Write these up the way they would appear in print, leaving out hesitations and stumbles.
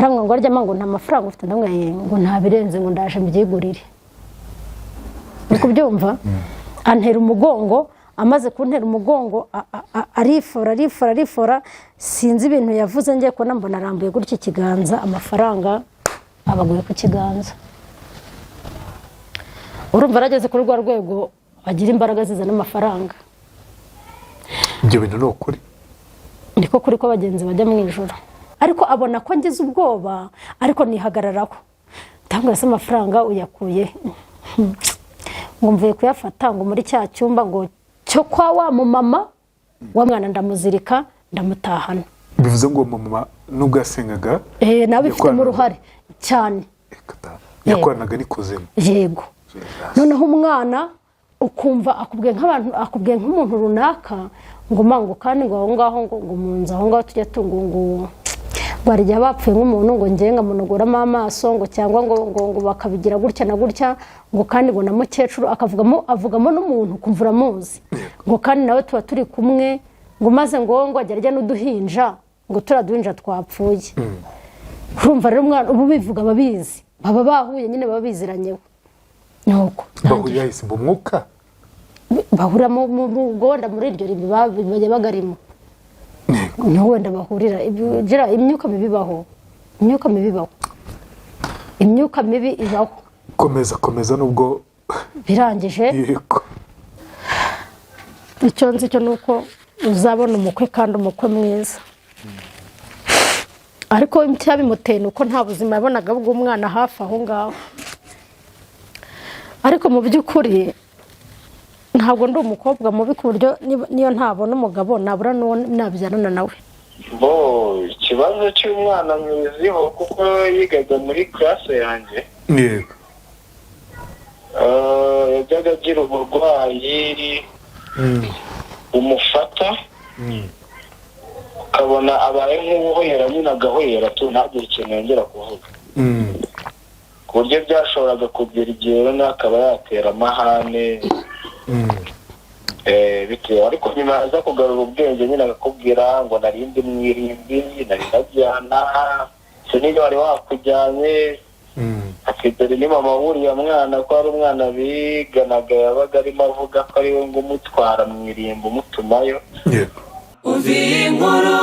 Arambwira ngo aryama, ngo nta mafaranga ufite? Ndamubwira ngo nta birenze, ngo ndaje mbyigurire. Uri kubyumva? Antera umugongo. Amaze kuntera umugongo, arifora, arifora, arifora, sinzi ibintu yavuze. Ngiye kubona mbona arambuye gutya ikiganza, amafaranga abaguye ku kiganza. Urumva arageze kuri rwa rwego agira imbaraga zizana amafaranga. Ibyo bintu ni ukuri? Niko kuri ko abagenzi bajya mu ijoro. Ariko abona ko ngize ubwoba, ariko nihagararaho. Ndamubwira: "Se amafaranga uyakuye?" Ngo mvuye kuyafata ngo muri cya cyumba ngo cyo kwa wa mumama wa mwana. Ndamuzirika, ndamutahana. Bivuze ngo uwo mama nubwo yasengaga, Eh, nawe ifitemo uruhare cyane. Reka da. Yakoranaga n'ikuzimu. Yego. Noneho umwana ukumva akubwiye nk'abantu, akubwiye nk'umuntu runaka, ngo mango kandi ngo aho ngaho, ngo mu nzu aho ngaho tujya tungo, ngo hari igihe bapfuye nk'umuntu, ngo ngewe nkamunogoramo amaso, ngo cyangwa ngo bakabigira gutya na gutya, ngo kandi ngo na mukecuru akavugamo, avugamo n'umuntu ukumva uramuzi, ngo kandi nawe tuba turi kumwe, ngo maze ngo ajya arya n'uduhinja, ngo turiya duhinja twapfuye. Urumva rero umwana ubu bivuga ababizi baba bahuye nyine, baba biziranyeho, nuko Bahurira hahise mu mwuka? Bahurira wenda muri iryo rimbi bajya bagarimo, niho wenda bahurira. Gira imyuka mibi ibaho, imyuka mibi ibaho, imyuka mibi ibaho. Komeza, komeza nubwo. Birangije. Yego. Icyo nzi cyo ni uko uzabona umukwe, kandi umukwe mwiza. Ariko icyabimuteye ni uko nta buzima yabonaga bw'umwana hafi aho ngaho. Ariko mu by'ukuri ntabwo ndi umukobwa mubi ku buryo niyo ntabona umugabo nabura n'uwo nabyarana nawe. Bo, ikibazo cy'umwana nkiziho kuko yigaga muri classe yanjye. Yajyaga agira uburwayi bumufata, ukabona abaye nk'ubuhwera nyine, agahwera tu, ntagire ikintu yongera kuvuga, ku buryo byashoboraga kugera igihe runaka akaba yatera amahane, bitewe. Ariko nyuma aza kugarura ubwenge nyine, akakubwira ngo nari ndi mu irimbi, nari najyana se niba wari wakujyanye, ati dore ni mama w'uriya mwana, ko ari umwana biganaga, yabaga arimo avuga ko ari we ngo umutwara mu irimbi, umutumayo. Umva iyi nkuru,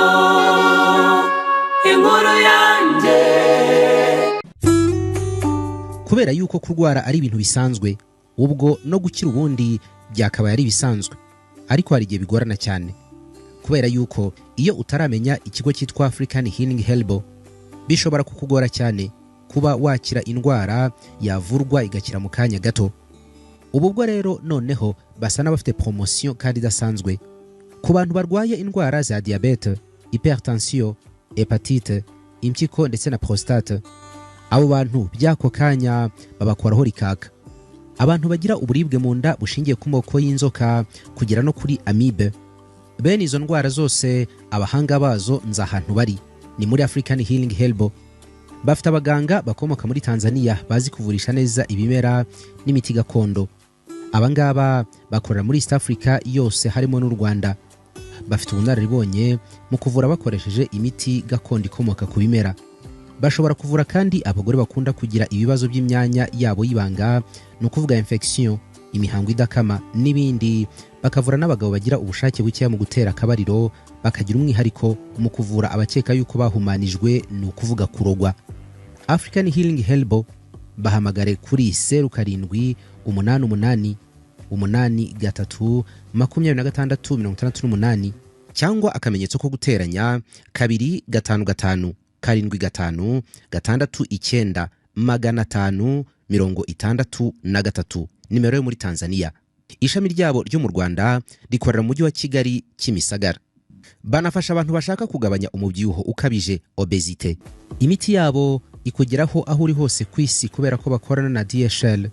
inkuru yanjye. Kubera yuko kurwara ari ibintu bisanzwe, ubwo no gukira ubundi byakabaye ari ibisanzwe, ariko hari igihe bigorana cyane. Kubera yuko iyo utaramenya ikigo cyitwa African Healing Herbal, bishobora kukugora cyane kuba wakira indwara yavurwa igakira mu kanya gato. Ubu bwo rero noneho basa n'abafite poromosiyo kandi idasanzwe ku bantu barwaye indwara za diyabete, hypertension, hépatite, impyiko ndetse na prostate. Abo bantu by'ako kanya babakoraho rikaka. Abantu bagira uburibwe mu nda bushingiye ku moko y'inzoka kugera no kuri amibe, bene izo ndwara zose abahanga bazo nzi ahantu bari, ni muri African Healing Herbal. Bafite abaganga bakomoka muri Tanzania bazi kuvurisha neza ibimera n'imiti gakondo. Abangaba bakorera muri East Africa yose, harimo n'u Rwanda. Bafite ubunararibonye mu kuvura bakoresheje imiti gakondo ikomoka ku bimera. Bashobora kuvura kandi abagore bakunda kugira ibibazo by'imyanya yabo y'ibanga, ni ukuvuga infection, imihango idakama n'ibindi. Bakavura n'abagabo bagira ubushake bukeya mu gutera akabariro. Bakagira umwihariko mu kuvura abakeka yuko bahumanijwe, ni ukuvuga kurogwa. African Healing Herbal, bahamagare kuri 0788 83 26 68, cyangwa akamenyetso ko guteranya 255 756 9 563, nimero yo muri Tanzania. Ishami ryabo ryo mu Rwanda rikorera mu mujyi wa Kigali, Kimisagara. Banafasha abantu bashaka kugabanya umubyibuho ukabije, obésité. Imiti yabo ikugeraho aho uri hose ku isi kubera ko bakorana na DHL.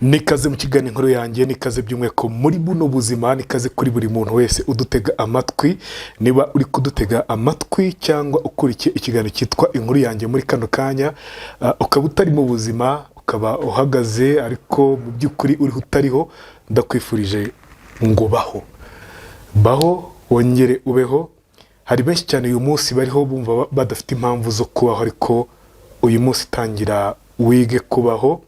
Nikaze mu kiganiro Inkuru Yanjye, nikaze by'umwihariko muri buno buzima, nikaze kuri buri muntu wese udutega amatwi. Niba uri kudutega amatwi cyangwa ukurikiye ikiganiro cyitwa Inkuru Yanjye muri kano kanya, ukaba utari mu buzima, ukaba uhagaze ariko mu by'ukuri uriho utariho, ndakwifurije ngo baho, baho wongere ubeho. Hari benshi cyane uyu munsi bariho bumva badafite impamvu zo kubaho, ariko uyu munsi tangira wige kubaho.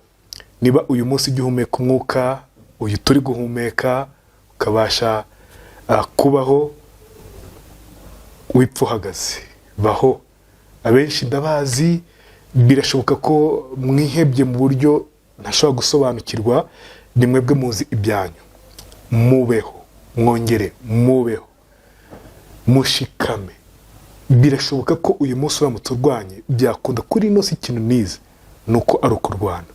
Niba uyu munsi ujya uhumeka umwuka uyu turi guhumeka, ukabasha kubaho, wipfa uhagaze, baho. Abenshi ndabazi, birashoboka ko mwihebye mu buryo ntashobora gusobanukirwa, ni mwebwe muzi ibyanyu. Mubeho, mwongere mubeho, mushikame. Birashoboka ko uyu munsi uramutse urwanye byakunda. Kuri ino si ikintu nize ni uko ari ukurwana.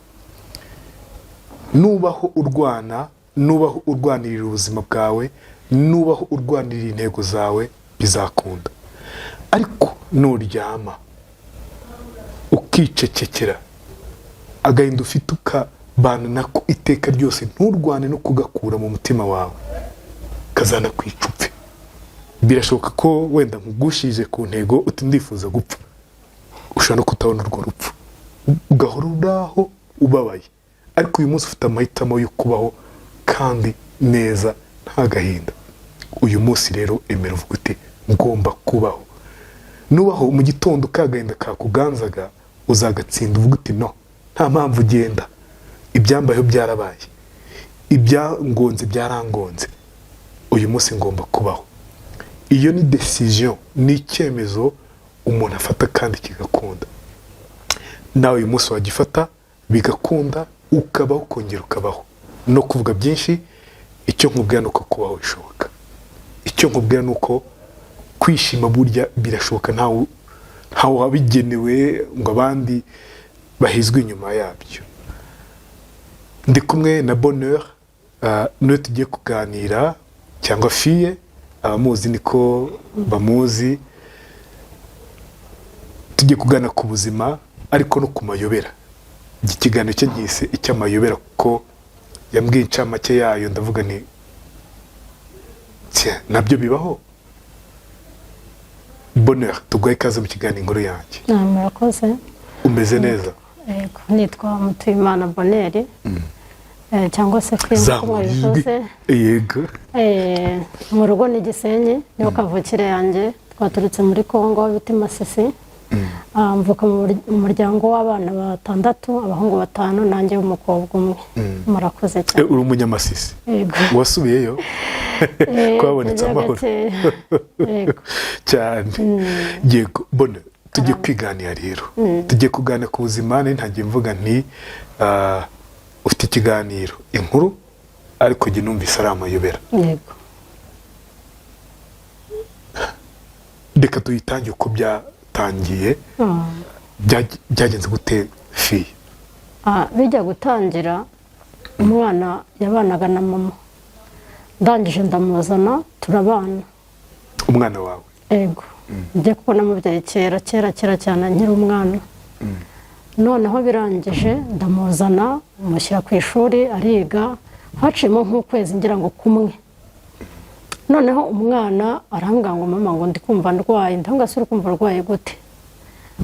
Nubaho urwana, nubaho urwanirira ubuzima bwawe, nubaho urwanirira intego zawe, bizakunda. Ariko nuryama ukicecekera, agahinda ufite ukabana nako iteka ryose, nturwane no kugakura mu mutima wawe, kazanakwica upfe. Birashoboka ko wenda nkugushije ku ntego uti ndifuza gupfa, ushobora no kutabona urwo rupfu, ugahora uraho ubabaye. Ariko uyu munsi ufite amahitamo yo kubaho kandi neza, nta gahinda. Uyu munsi rero emera uvuga uti ngomba kubaho. Nubaho mu gitondo, ka gahinda kakuganzaga uzagatsinda, uvuga uti no, nta mpamvu ugenda, ibyambayeho byarabaye, ibyangonze byarangonze, uyu munsi ngomba kubaho. Iyo ni decision, ni icyemezo umuntu afata kandi kigakunda. Nawe uyu munsi wagifata bigakunda, ukabaho, ukongera ukabaho. No kuvuga byinshi, icyo nkubwira ni uko kubaho bishoboka. Icyo nkubwira ni uko kwishima burya birashoboka. Ntawe wabigenewe ngo abandi bahizwe inyuma yabyo. Ndi kumwe na Bonheur, niwe tugiye kuganira, cyangwa Fiye, abamuzi niko bamuzi. Tugiye kuganira ku buzima ariko no ku mayobera. Iki kiganiro cye nkise icy'amayobera kuko yambwiye incamake yayo, ndavuga nti "Tya, nabyo bibaho." Bonheur, tuguhe ikaze mu kiganiro Inkuru Yanjye. Murakoze. Umeze neza? Yego, nitwa Mutuyimana Bonheur, cyangwa se Queen nk'uko Zamura ijwi. mwabivuze. Yego. Mu rugo ni Gisenyi, niho kavukire yanjye. Twaturutse muri Kongo aho bita i Masisi. Mvuka mu muryango w'abana batandatu, abahungu batanu nanjye w'umukobwa umwe. Murakoze cyane. Uri umunyamasisi? Yego. Wasubiyeyo kwabonetse tujya amahoro? gakeya. Yego. Cyane, yego. Bonheur, tujye kwiganira rero, tujye kuganira ku buzima. Nari ntagiye mvuga nti ufite ikiganiro inkuru, ariko jye numvise ari amayobera. Yego. Reka tuyitange uko byatangiye. Byagenze gute, Fiye? Bijya gutangira, umwana yabanaga na mama, ndangije ndamuzana turabana. Umwana wawe? Ego, njye kuko namubyaye kera kera kera cyane nkiri umwana. Noneho birangije ndamuzana, mushyira ku ishuri ariga. Haciyemo nk'ukwezi ngira ngo kumwe, noneho umwana arambwira ngo mama, ngo ndi kumva ndwaye. Ndavuga se uri kumva urwaye gute?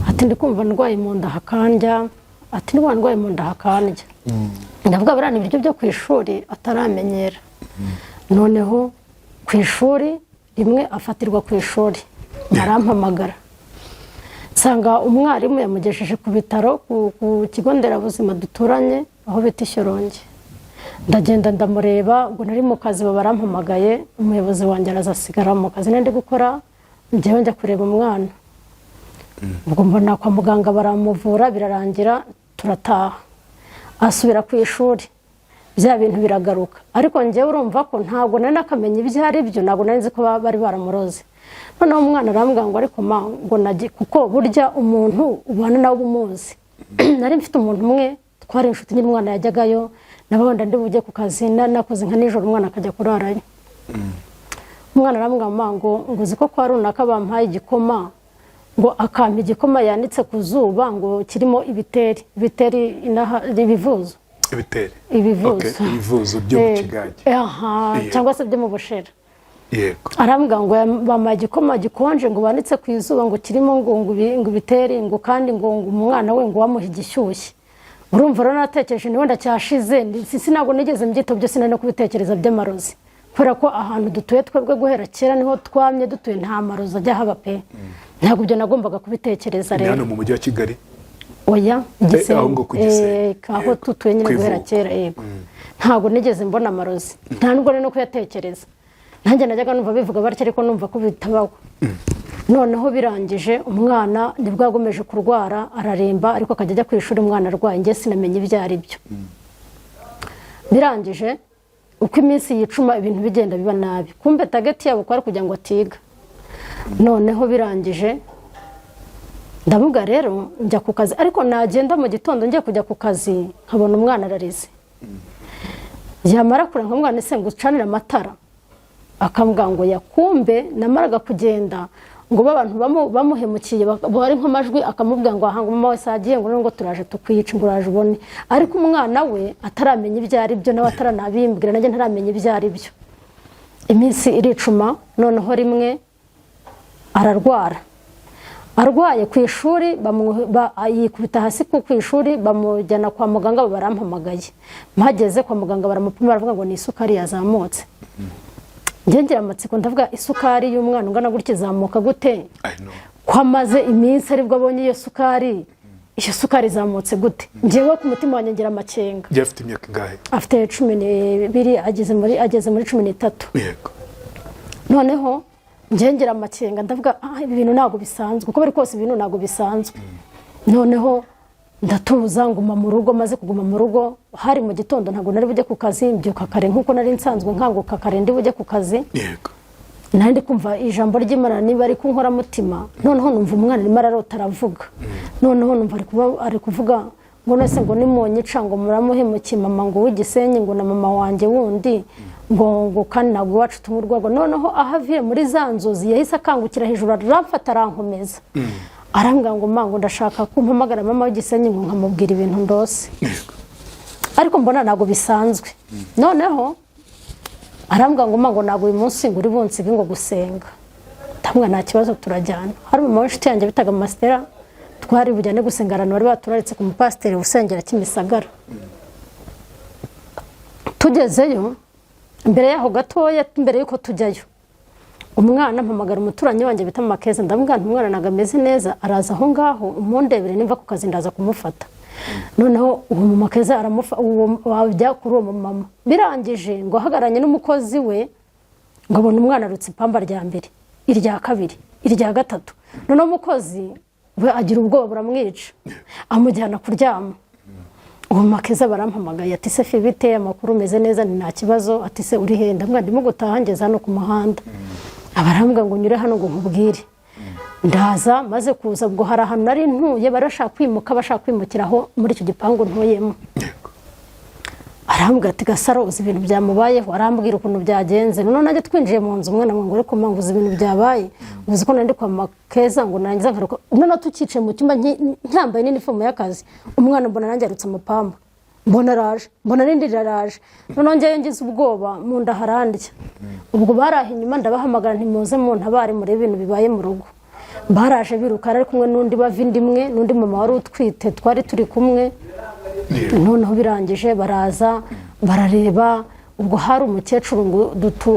Ati ndi kumva ndwaye mu nda hakandya. Ati ndwaye ndwaye mu nda hakandya. Ndavuga buriya ni ibiryo byo ku ishuri ataramenyera. Noneho ku ishuri rimwe afatirwa ku ishuri, arampamagara, nsanga umwarimu yamugejeje ku bitaro, ku kigo nderabuzima duturanye aho bita Ishyorongi. Ndagenda ndamureba. Ubwo nari mu kazi, barampamagaye, umuyobozi wanjye araza asigara mu kazi nari ndi gukora, njyewe njya kureba umwana. Ubwo mbona kwa muganga baramuvura, birarangira turataha. Asubira ku ishuri, bya bintu biragaruka. Ariko njyewe urumva ko ntabwo nari nakamenya ibyo ari byo, ntabwo nari nzi ko bari baramuroze. Noneho umwana arambwira ngo ariko ma, ngo nagi kuko burya umuntu ubana nawe uba umuzi. Nari mfite umuntu umwe twari inshuti nyine, umwana yajyagayo nabo, wenda ndi bujye ku kazi nakoze nka nijoro, umwana akajya kurarayo. Umwana arambwira ma, ngo uzi ko kwa runaka bampaye igikoma, ngo akampa igikoma yanitse ku zuba, ngo kirimo ibiteri, ibiteri inaha ibivuzo. Ibiteri? Ibivuzo. Okay, ibivuzo byo mu kigage. Aha. Cyangwa se byo mu bushera. Arambwira ngo bampaye igikoma gikonje ngo banitse ku izuba, ngo kirimo ngo ibiteri, ngo kandi ngo umwana we ngo wamuhe igishyushye. Urumva rero natekereje ni wenda cyashize, sinabwo nigeze mbyita byo, sinari no kubitekereza by'amarozi. Kubera ko ahantu dutuye twebwe guhera kera niho twamye dutuye, nta marozi ajya haba pe. Ntabwo ibyo nagombaga kubitekereza. Ni Rero hano mu mujyi wa Kigali? Oya, Gisenyi. Aho ngo ku Gisenyi. Aho tutuye nyine Ku guhera ivuko. kera, yego. Ntabwo nigeze mbona amarozi, nta nubwo no kuyatekereza. Nanjye najyaga numva bivuga batya, ariko numva ko bitabaho. Noneho birangije, umwana nibwo yagomeje kurwara, araremba, ariko akajya ajya ku ishuri. Umwana arwaye, njye sinamenye ibyo ari byo. Birangije, uko iminsi yicuma ibintu bigenda biba nabi. Kumbe target yabo kwari kugira ngo atiga. Noneho birangije, ndavuga rero njya ku kazi, ariko nagenda mu gitondo ngiye kujya ku kazi nkabona umwana ararize. Yamara kurira nkamwana, ese ngo ucanire amatara? Akambwira ngo yakumbe. Namaraga kugenda ngo abantu bamuhemukiye bari nk'amajwi, akamubwira ngo aha ngo mama wese agiye, ngo nubwo turaje tukwica, ngo uraje ubone. Ariko umwana we ataramenya ibyo ari byo, nawe ataranabimbwira, nanjye ntaramenya ibyo ari byo. Iminsi iricuma, noneho rimwe ararwara. Arwaye ku ishuri, yikubita hasi ku ishuri, bamujyana kwa muganga. Barampamagaye, mpageze kwa muganga baramupima, baravuga ngo ni isukari yazamutse. Njye ngira amatsiko, ndavuga isukari y'umwana ungana gutya izamuka gute? I know. Ko amaze iminsi aribwo abonye iyo sukari, iyo sukari izamutse gute? Njyewe ku mutima wanjye ngira amakenga. Yari afite imyaka ingahe? Afite 12, ageze muri 13. Noneho njye ngira amakenga, ndavuga ah, ibi bintu ntabwo bisanzwe, uko biri kose ibintu ntabwo bisanzwe. Noneho ndatuza, nguma mu rugo. Maze kuguma mu rugo, hari mu gitondo, ntabwo nari bujye ku kazi. Mbyuka kare nk'uko nari nsanzwe nkanguka kare ndi bujye ku kazi. Nari ndi kumva ijambo ry'Imana niba ari kunkoramutima. Noneho numva umwana arimo ararota, aravuga. Noneho numva ari kuvuga ngo none ngo nimunyica ngo muramuhemukiye mama ngo w'igisenyi, ngo na mama wanjye wundi, ngo kandi ntabwo iwacu tunywa urwagwa. Noneho aho avuye muri za nzozi, yahise akangukira hejuru, aramfata, arankomeza, arambwira ngo mama, ngo ndashaka ko umpamagara mama w'igisenyi, ngo nkamubwira ibintu ndose. Ariko mbona ntabwo bisanzwe. Noneho arambwira ngo mama, ngo ntabwo uyu munsi ngo uri bunsige ngo gusenga. Ndamubwira nta kibazo, turajyana. Hari umumama w'inshuti yanjye bitaga Masitera, twari bujyane gusenga ahantu bari baturaritse ku mupasiteri usengera Kimisagara. Tugezeyo, mbere yaho gatoya, mbere y'uko tujyayo, umwana mpamagara umuturanyi wanjye bita Makeza, ndamubwira nti umwana ntabwo ameze neza, araza aho ngaho umundebere, nimva ku kazi ndaza kumufata. Noneho uwo mama Keza uwo wajya kuri uwo mumama, birangije ngo ahagararanye n'umukozi we, ngo abone umwana arutse ipamba rya mbere, irya kabiri, irya gatatu. Noneho umukozi we agira ubwoba buramwica, amujyana kuryama. Uwo Makeza barampamagaye ati se bite, amakuru, umeze neza? Ni nta kibazo. Ati se uri he? Ndamubwira ndimo gutaha, ngeze hano ku muhanda. Abarambwira ngo nyure hano ngo nkubwire. Ndaza, maze kuza ubwo hari ahantu nari ntuye, bari bashaka kwimuka, bashaka kwimukira aho muri icyo gipangu ntuyemo. Arambwira ati Gasaro, uzi ibintu byamubayeho? Arambwira ukuntu byagenze. Noneho nanjye twinjiye mu nzu, umwana ngo ariko mpamvu uzi ibintu byabaye, uzi ko nari kwa Makeza, ngo narangiza nkaruka. Noneho tukicaye mu cyumba ncyambaye n'inifomu y'akazi, umwana mbona nanjye arutse amapamba, mbona araje, mbona n'indi riraje. Noneho njyewe ngize ubwoba, mu nda harandya. Ubwo baraha inyuma, ndabahamagara ntimuze mu ntabare murebe ibintu bibaye mu rugo. Baraje biruka, ari kumwe n'undi bava inda imwe, n'undi mama wari utwite twari turi kumwe. Noneho birangije baraza barareba. Ubwo hari umukecuru ngo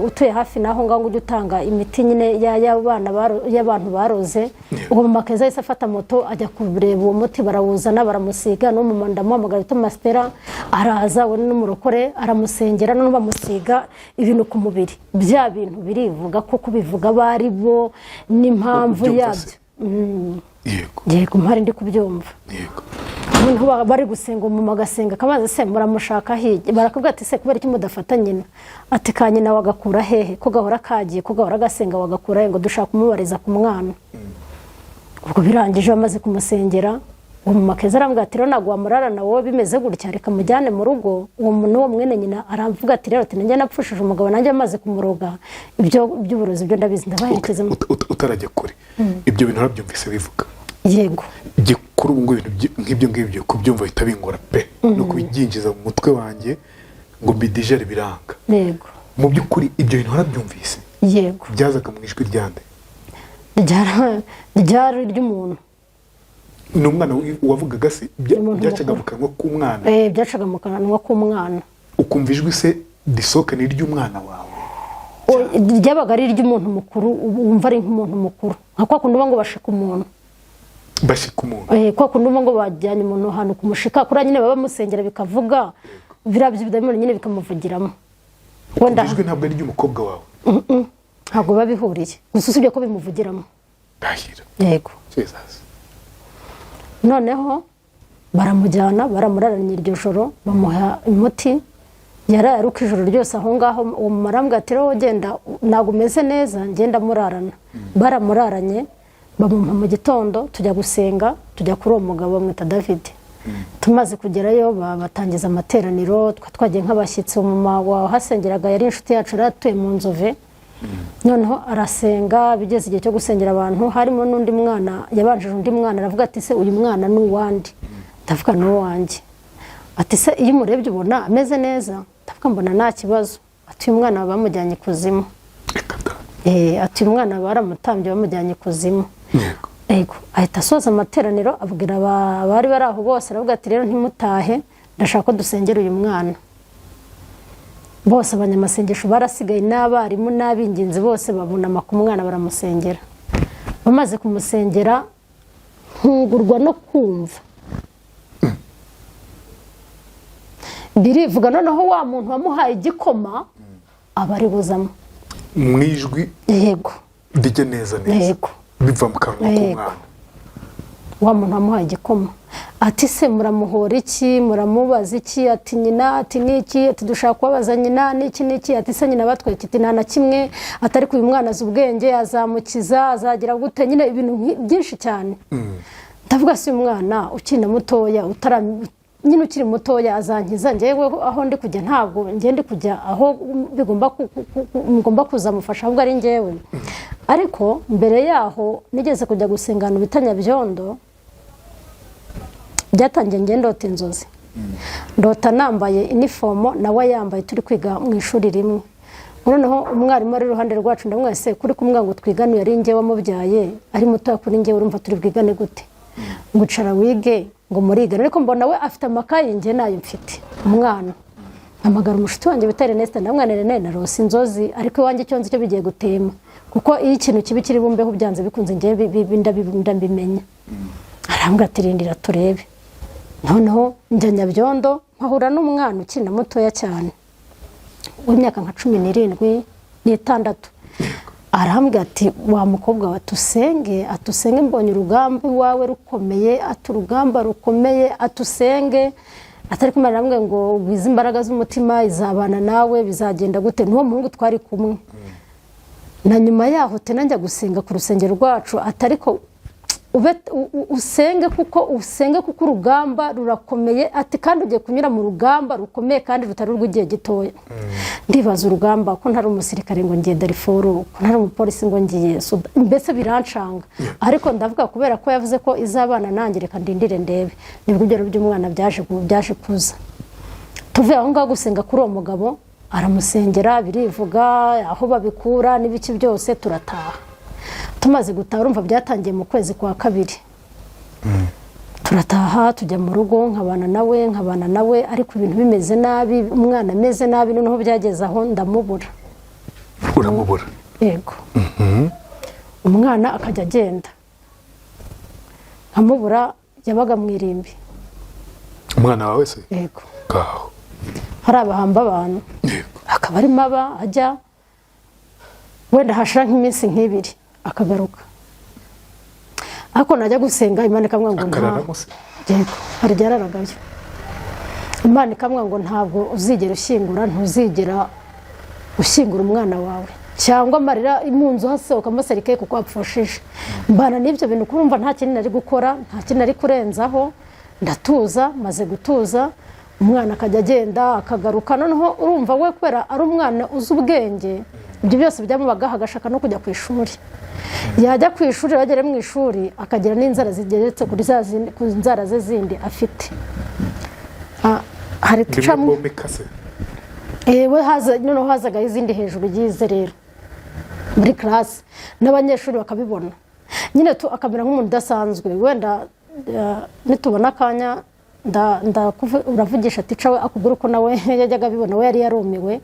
utuye hafi n'aho ngaho, ngo ujye utanga imiti nyine y'abana y'abantu baroze. Ubwo mama Keza yahise afata moto ajya kureba uwo muti, barawuzana, baramusiga. N'umumama ndamuhamagara bita Masitera, araza, we n'umurokore, aramusengera. Noneho bamusiga ibintu ku mubiri, bya bintu birivuga ko kubivuga bari bo n'impamvu Ubyumva yabyo. se? Yego. Yego, mpari ndi kubyumva. Noneho bari gusenga, umumama agasenga akabaza se muramushaka hirya, barakubwira ati se kubera iki mudafata nyina? Ati ka nyina wagakura hehe, ko gahora kagiye, ko gahora gasenga, wagakura he? Ngo dushaka kumubariza ku mwana. Ubwo birangije, bamaze kumusengera, uwo mumama Keza arambwira ati rero ntabwo wamurarana wowe bimeze gutya, reka mujyane mu rugo. Uwo muntu, uwo mwene nyina, aravuga ati rero, ati nanjye napfushije umugabo, nanjye amaze kumuroga, ibyo by'uburozi byo ndabizi, ndabaherekeza. Utarajya kure, ibyo bintu urabyumvise bivuga? Yego. Njye kuri ubu ngubu ibintu nk'ibyo ngibyo kubyumva bihita bingora pe, no kubyinjiza mu mutwe wanjye ngo mbidigere biranga. Mu by'ukuri ibyo bintu warabyumvise? Yego. Byazaga mu ijwi ryande? Ryari iry'umuntu. Ni umwana wavugaga se? Umuntu Byacaga mukuru. mu kanwa k'umwana? Byacaga mu kanwa k'umwana. Ukumva ijwi se risohoka ni iry'umwana wawe? Ryabaga ari iry'umuntu mukuru, wumva ari nk'umuntu mukuru, nka kwa kundi uba ngo bashika umuntu. Bashika umuntu. Kwa kundi uba ngo bajyanye umuntu ahantu kumushika, kuriya nyine baba bamusengera bikavuga, biriya by'ibidayimoni nyine bikamuvugiramo wenda. Ijwi ntabwo ari iry'umukobwa wawe? Ntabwo biba bihuriye, gusa usibye ko bimuvugiramo. Ndahira. Yego. Jesus. Noneho baramujyana, baramuraranye iryo joro, bamuha umuti, yaraye aruka ijoro ryose aho ngaho. Uwo mumara ati: "Rero genda, ntabwo umeze neza, ngenda murarana." Baramuraranye, bamumpa mu gitondo, tujya gusenga, tujya kuri uwo mugabo bamwita David. Tumaze kugerayo batangiza amateraniro, twagiye nk'abashyitsi. Umumama wahasengeraga yari inshuti yacu, yari atuye mu Nzove. Noneho arasenga, bigeze igihe cyo gusengera abantu, harimo n'undi mwana yabanjije undi mwana, aravuga ati: "Se uyu mwana ni uwande?" Ndavuga: "Ni uwanjye." Ati: "Se iyo umurebye ubona ameze neza?" Ndavuga: "Mbona nta kibazo." Ati: "Uyu mwana bamujyanye ikuzimu." Reka da. Ati: "Uyu mwana baramutambye, bamujyanye ikuzimu." Yego. Yego. Ahita asoza amateraniro, abwira abari bari aho bose, aravuga ati: "Rero ntimutahe, ndashaka ko dusengera uyu mwana." Bose abanyamasengesho barasigaye, n'abarimu n'ab'ingenzi bose babunama ku mwana, baramusengera. Bamaze kumusengera, ntungurwa no kumva birivuga. Noneho wa muntu wamuhaye igikoma aba ari buzamo. Mu ijwi? Yego. Rijya neza neza? Yego. Biva mu kanwa Yego. k'umwana? Wa muntu wamuhaye igikoma ati: "Se muramuhora iki? Muramubaza iki?" Ati: "Nyina," ati, "niki?" Ati: "Dushaka kubabaza nyina niki niki." Ati: "Se nyina batwereka?" Ati: "Nta na kimwe." Ati: "Ariko uyu mwana azi ubwenge, azamukiza, azagira gute?" Nyine ibintu byinshi cyane. Ndavuga: "Si uyu mwana ukiri na mutoya, utara nyine ukiri mutoya, azankiza njyewe? Aho ndi kujya, ntabwo njye ndi kujya aho bigomba ngomba kuzamufasha, ahubwo ari njyewe." Ariko mbere yaho nigeze kujya gusenga ahantu bita Nyabyondo. Byatangiye njye ndota inzozi, ndota nambaye inifomo nawe yambaye, turi kwiga mu ishuri rimwe. Noneho umwarimu ari iruhande rwacu, ndamwese kuri kumwe ngo twigane, yari njye wamubyaye, ari mutoya kuri njye, urumva turi bwigane gute? Ngo icara wige, ngo murigane. Ariko mbona we afite amakayi, njye nayo mfite. Umwana mpamagara umushuti wanjye bita Ernest, ndamwana: "Ernest, narose inzozi, ariko iwanjye icyo nzi cyo bigiye gutema, kuko iyo ikintu kibi kiri bumbeho, byanze bikunze njye ndabimenya." Arambwira ati: "Rindira turebe." Noneho njya Nyabyondo, mpahura n'umwana ukiri na mutoya cyane w'imyaka nka 17, n'itandatu. Arambwira ati: "Wa mukobwa we, atusenge, atusenge, mbonye urugamba iwawe rukomeye." Ati: "Urugamba rukomeye, atusenge." Atari kumara, arambwira ngo: "Gwize imbaraga z'umutima, izabana nawe, bizagenda gute?" N'uwo muhungu twari kumwe na nyuma yaho tena njya gusenga ku rusengero rwacu, atari ko ube usenge, kuko usenge, kuko urugamba rurakomeye. Ati: "Kandi ugiye kunyura mu rugamba rukomeye kandi rutari urw'igihe gitoya." Ndibaza urugamba, ko ntari umusirikare ngo ngiye Darifuru, ko ntari umupolisi ngo ngiye mbese birancanga. Ariko ndavuga: kubera ko yavuze ko izabana nanjye, reka ndindire ndebe. Nibwo ibyo by'umwana byaje kuza. Tuvuye aho ngaho gusenga kuri uwo mugabo, aramusengera, birivuga, aho babikura n'ibiki byose, turataha. Tumaze gutaha, urumva byatangiye mu kwezi kwa kabiri, turataha, tujya mu rugo, nkabana nawe, ariko ibintu bimeze nabi, umwana ameze nabi. Noneho byageze aho ndamubura. Uramubura? Yego. Umwana akajya agenda nkamubura. Yabaga mu irimbi. Umwana wawe se? Yego. Ngaho. Hari abahamba abantu. Akaba arimo aba ajya, wenda hashira nk'iminsi nk'ibiri akagaruka. Ariko najya gusenga, Imana ikamubwira ngo nta Akararamo se? Yego, hari igihe yararagayo. Imana ikamubwira ngo: "Ntabwo uzigera ushyingura, ntuzigera ushyingura umwana wawe." Cyangwa amarira mu nzu hasohokamo cercueil kuko wapfushije. Mbana n'ibyo bintu, kurumva nta kintu nari gukora, nta kintu nari kurenzaho, ndatuza. Maze gutuza, umwana akajya agenda akagaruka. Noneho urumva we, kubera ari umwana uzi ubwenge, ibyo byose byamubagaho, agashaka no kujya ku ishuri. Yajya ku ishuri, yagera mu ishuri akagira n'inzara zigeretse kuri za zindi, ku nzara ze zindi afite. Hari Rimwe tucamo bombe kase. We haza, noneho hazagaho izindi hejuru yize. Rero muri classe n'abanyeshuri bakabibona nyine tu, akamera nk'umuntu udasanzwe. Wenda nitubona akanya. Uravugisha tica we, akubwira uko nawe yajyaga abibona, we yari yarumiwe,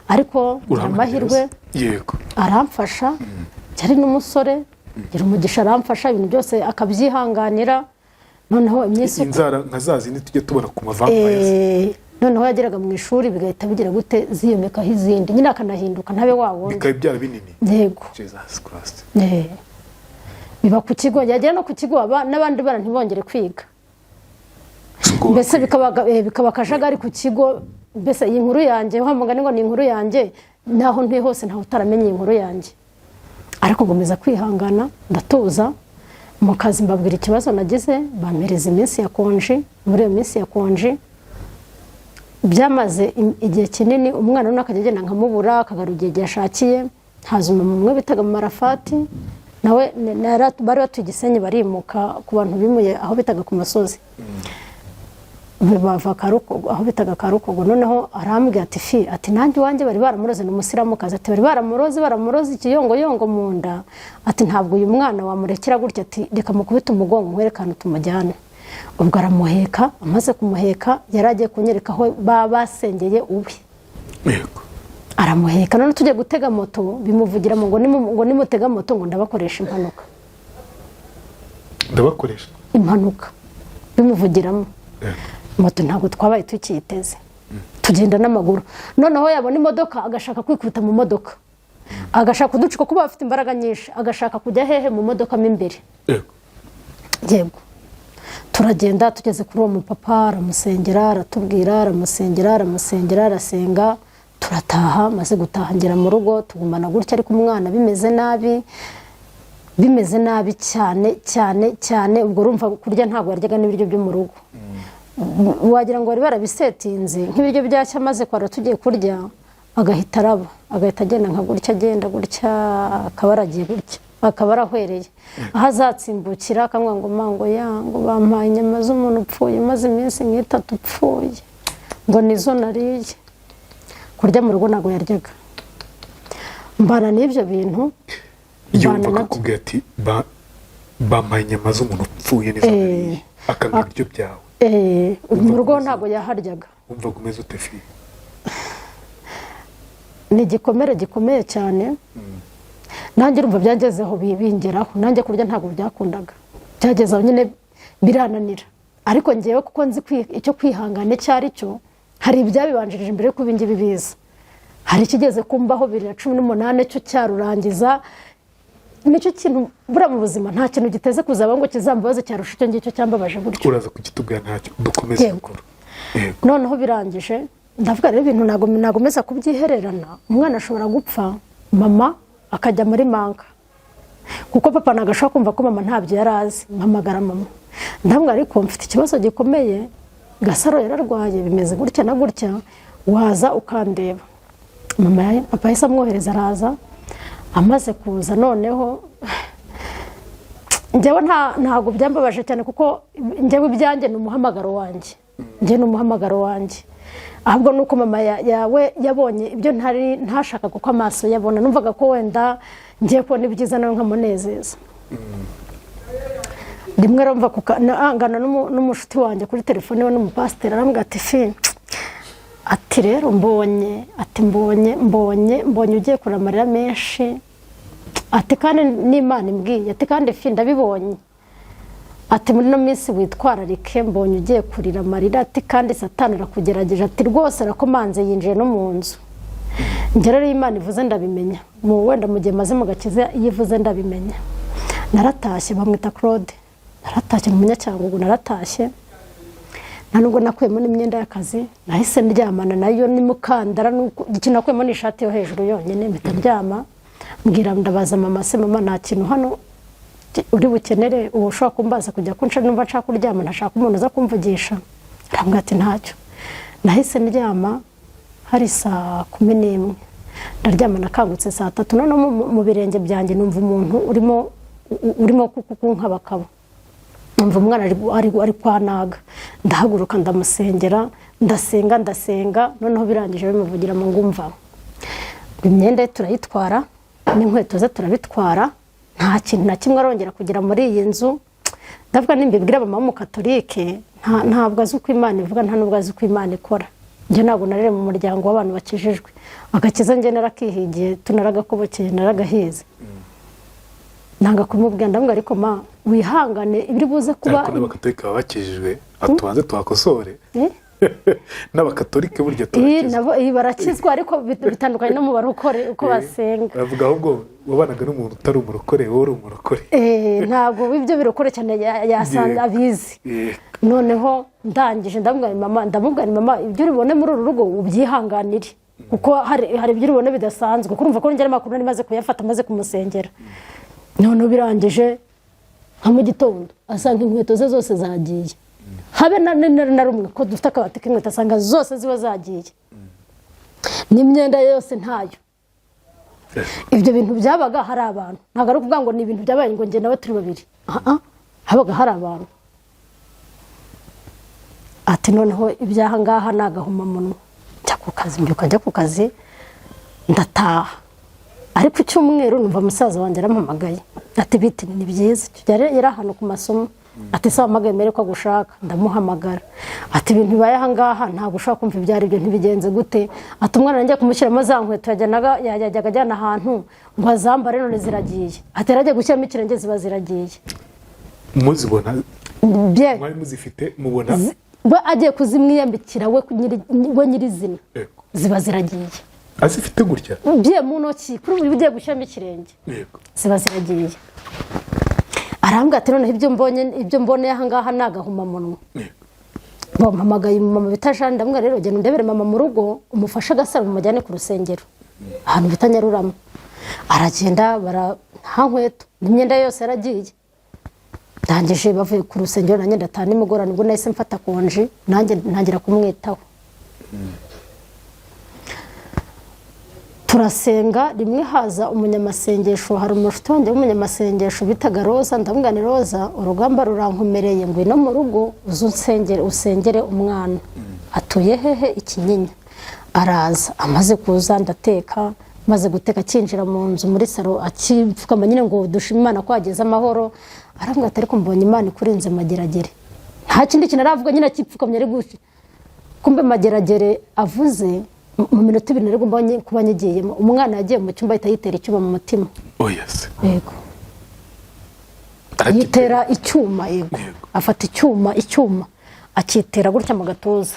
ariko ngira amahirwe aramfasha. Yari n'umusore, ngira umugisha aramfasha, ibintu byose akabyihanganira. Noneho iminsi Inzara nka za zindi tujya tubona ku ma vampires? Noneho yageraga mu ishuri bigahita bigira gute, ziyomekaho izindi nyine, akanahinduka ntabe wa wundi. Bikaba byaba binini? Yego. Jesus Christ! Biba ku kigo, yagera no ku kigo n'abandi bana ntibongere kwiga. Mbese bikaba akajagari ku kigo. Mbese iyi nkuru yanjye, wa mugani ngo ni inkuru yanjye, naho ntuye hose ntawe utaramenya iyi nkuru yanjye. Ariko ngomeza kwihangana, ndatuza. Mu kazi mbabwira ikibazo nagize, bampereza iminsi ya konji. Muri iyo minsi ya konji byamaze igihe kinini, umwana noneho akajya agenda nkamubura, akagarura igihe ashakiye. Haza umumama umwe bitaga Marafati, nawe bari batuye Gisenyi, barimuka ku bantu bimuye aho bitaga ku masozi, bava Karukogo, aho bitaga Karukogo. Noneho arambwira ati: "Fi," ati, "nanjye iwanjye bari baramuroze." Ni umusilamukazi. Ati: "Bari baramuroze, baramuroze ikiyongoyongo mu nda." Ati: "Ntabwo uyu mwana wamurekera gutya." Ati: "Reka mukubite umugongo nkwereke ahantu tumujyane." Ubwo aramuheka. Amaze kumuheka, yari agiye kunyereka aho baba basengeye uwe. Aramuheka, none tujya gutega moto, bimuvugiramo ngo ngo nimutega moto ngo ndabakoresha impanuka. Ndabakoresha impanuka, bimuvugiramo. Moto ntabwo twabaye tukiyiteze, tugenda n'amaguru. Noneho yabona imodoka agashaka kwikubita mu modoka, agashaka kuducika kuba afite imbaraga nyinshi, agashaka kujya hehe? Mu modoka mo imbere. Yego. Turagenda, tugeze kuri uwo mupapa aramusengera, aratubwira, aramusengera, aramusengera, arasenga, turataha. Maze gutaha ngera mu rugo, tugumana gutya, ariko umwana bimeze nabi, bimeze nabi cyane cyane cyane. Ubwo urumva kurya ntabwo yaryaga n'ibiryo byo mu rugo, wagira ngo bari barabisetinze nk'ibiryo byacyo. Amaze kwara tugiye kurya, agahita araba, agahita agenda nka gutya, agenda gutya, akaba aragiye gutya, akaba arahwereye aho azatsimbukira, akamubwira ngo: "Mango ya," ngo, "bampaye inyama z'umuntu upfuye, maze iminsi nk'itatu upfuye," ngo, "nizo nariye." Kurya mu rugo ntabwo yaryaga. Mbana n'ibyo bintu, Iyo mbana wumva nabyo. Akakubwira ati: "Bampaye inyama z'umuntu upfuye, nizo nariye," akanga ibiryo byawe. Mu rugo ntabwo yaharyaga. Wumvaga umeze ute, fi? Ni igikomere gikomeye cyane. Nanjye urumva byangezeho, bingeraho, nanjye kurya ntabwo byakundaga. Byageze aho nyine birananira, ariko ngewe kuko nzi icyo kwihangana icyo ari cyo, hari ibyabibanjirije mbere y'uko ibi ngibi biza. Hari ikigeze kumbaho 2018 cyo cyarurangiza. Nicyo kintu buriya mu buzima, nta kintu giteze kuzaba ngo kizambabaze cyarusha icyo ngicyo cyambabaje gutyo. Uraza kugitubwira, ntacyo, dukomeze Yego. inkuru. Yego. Noneho birangije, ndavuga rero ibintu ntabwo nagomeza kubyihererana. Umwana ashobora gupfa, mama akajya muri manka, kuko papa ntabwo ashobora kumva ko mama ntabyo yari azi. Mpamagara mama, ndamubwira: "Ariko mfite ikibazo gikomeye, Gasaro yararwaye, bimeze gutya na gutya, waza ukandeba?" Mama, papa yahise amwohereza, araza. Amaze kuza, noneho njyewe ntabwo byambabaje cyane, kuko njyewe ibyanjye ni umuhamagaro wanjye, njye ni umuhamagaro wanjye. Ahubwo ni uko mama yawe yabonye ibyo ntari ntashakaga ko amaso yabona. Numvaga ko wenda ngiye kubona ibyiza nawe nkamunezeza. Rimwe rero mva angana n'umushuti wanjye kuri telefone, we n'umupasiteri, arambwira ati: "Fi," ati, "rero mbonye," ati, "mbonye ugiye kurira amarira menshi," ati, "kandi n'Imana imbwiye," ati, "kandi fi ndabibonye," ati, "muri ino minsi witwararike, mbonye ugiye kurira amarira," ati, "kandi Satani arakugerageje," ati, "rwose arakomanze, yinjiye no mu nzu." Njye rero iyo Imana ivuze ndabimenya. Mu wenda mu gihe maze mu gakiza, iyo ivuze ndabimenya. Naratashye, bamwita Claude, naratashye, ni umunyacyangugu. Naratashye, nta nubwo nakuyemo n'imyenda y'akazi, nahise ndyamana nayo n'umukandara, ikintu nakuyemo ni ishati yo hejuru yonyine, mpita ndyama. Mbwira, ndabaza mama: "Se mama, nta kintu hano uri bukenere ubu ushobora kumbaza kujya kunca? Numva nshaka kuryama, ntashaka umuntu uza kumvugisha." Arambwira ati: "Ntacyo." Nahise ndyama, hari saa 11, ndaryama, nakangutse saa 3. Noneho mu birenge byanjye numva umuntu urimo kunkabakaba, numva umwana ari kwanaga. Ndahaguruka, ndamusengera, ndasenga, ndasenga. Noneho birangije bimuvugira mu ngumva, imyenda ye turayitwara n'inkweto ze turabitwara, nta kintu na kimwe arongera kugera muri iyi nzu. Ndavuga nimbibwira mama w'umukatolike. Ntabwo azi uko Imana ivuga, nta nubwo azi uko Imana ikora. Njye ntabwo narere mu muryango w'abantu bakijijwe. Agakiza njye narakihigiye, tunaragakobokeye, naragahize. Nanga kumubwira, ndamubwira ariko ma wihangane, ibiri buze kuba. Ariko n'abakatolika baba bakijijwe, atubanze tuhakosore. Eh? N'abakatolika burya Iyi turakizwa. Nabo iyi barakizwa, ariko bitandukanye no mu barokore uko basenga. Bavuga ahubwo wabanaga n'umuntu utari umurokore, wowe uri umurokore. Ntabwo ibyo birokore cyane yasanze abizi. Noneho ndangije ndamubwira nti, mama, ndamubwira nti, mama, ibyo uribone muri uru rugo ubyihanganire, kuko hari ibyo uribone bidasanzwe. Kuko urumva ko njye amakuru nari maze kuyafata, maze kumusengera. Noneho birangije, nka mu gitondo asanga inkweto ze zose zagiye, habe na rumwe, ko dufite akabati k'inkweto, asanga zose ziba zagiye n'imyenda ye yose ntayo. Ibyo bintu byabaga hari abantu, ntabwo ari ukuvuga ngo ni ibintu byabaye ngo njye nawe turi babiri. Ah, ah, habaga hari abantu. Ati noneho ibyaha ngaha ni agahomamunwa. Njya ku kazi, mbyuka njya ku kazi, ndataha. Ariko icyumweru numva musaza wanjye arampamagaye, ati biti ni byiza. Icyo gihe yari ahantu ku masomo. Ati se wahamagaye mbere ko agushaka? Ndamuhamagara. Ati ibintu bibaye aha ngaha ntabwo ushobora kumva ibyo ari byo, ntibigenze gute? Ati umwana njya kumushyiramo za nkweto yajyaga ajyana ahantu ngo azambare, none ziragiye. Ati yari agiye gushyiramo ikirenge ziba ziragiye. Muzibona? Bye. Mwari muzifite, mubona? We agiye kuzimwiyambikira, we nyirizina, ziba ziragiye. Azifite gutya? Bye, mu ntoki, kuri ubu ugiye gushyiramo ikirenge ziba ziragiye. Arambwira ati noneho ibyo mbonye, ibyo mboneye aha ngaha ni agahomamunwa. Bampamagaye mama bita Jeanne, ndamubwira rero genda undebere mama mu rugo, umufashe agasaro mumujyane ku rusengero ahantu bita Nyarurama. Aragenda, bara nta nkweto n'imyenda yose yaragiye. Ndangije bavuye ku rusengero, nanjye ndataha nimugoroba, nibwo nahise mfata konji, nanjye ntangira kumwitaho. Turasenga rimwe, haza umunyamasengesho, hari umushuti wanjye w'umunyamasengesho bitaga Roza. Ndamubwira nti Roza, urugamba rurankomereye, ngwino mu rugo uze unsengere, usengere umwana. Atuye hehe? Ikinyinya. Araza, amaze kuza ndateka, maze guteka akinjira mu nzu muri salo, akipfukama nyine ngo dushime Imana ko hageze amahoro, arambwira ati ariko mbonye Imana ikurinze Mageragere. Nta kindi kintu aravuga nyine, akipfukamye ari gutya. Kumbe Mageragere avuze, mu minota 2 nari kuba nyigiyemo, umwana yagiye mu cyumba ahita yitera icyuma mu mutima. Oya se? Yego. Aragitera? Yitera icyuma, yego. Afata icyuma akitera gutya mu gatuza.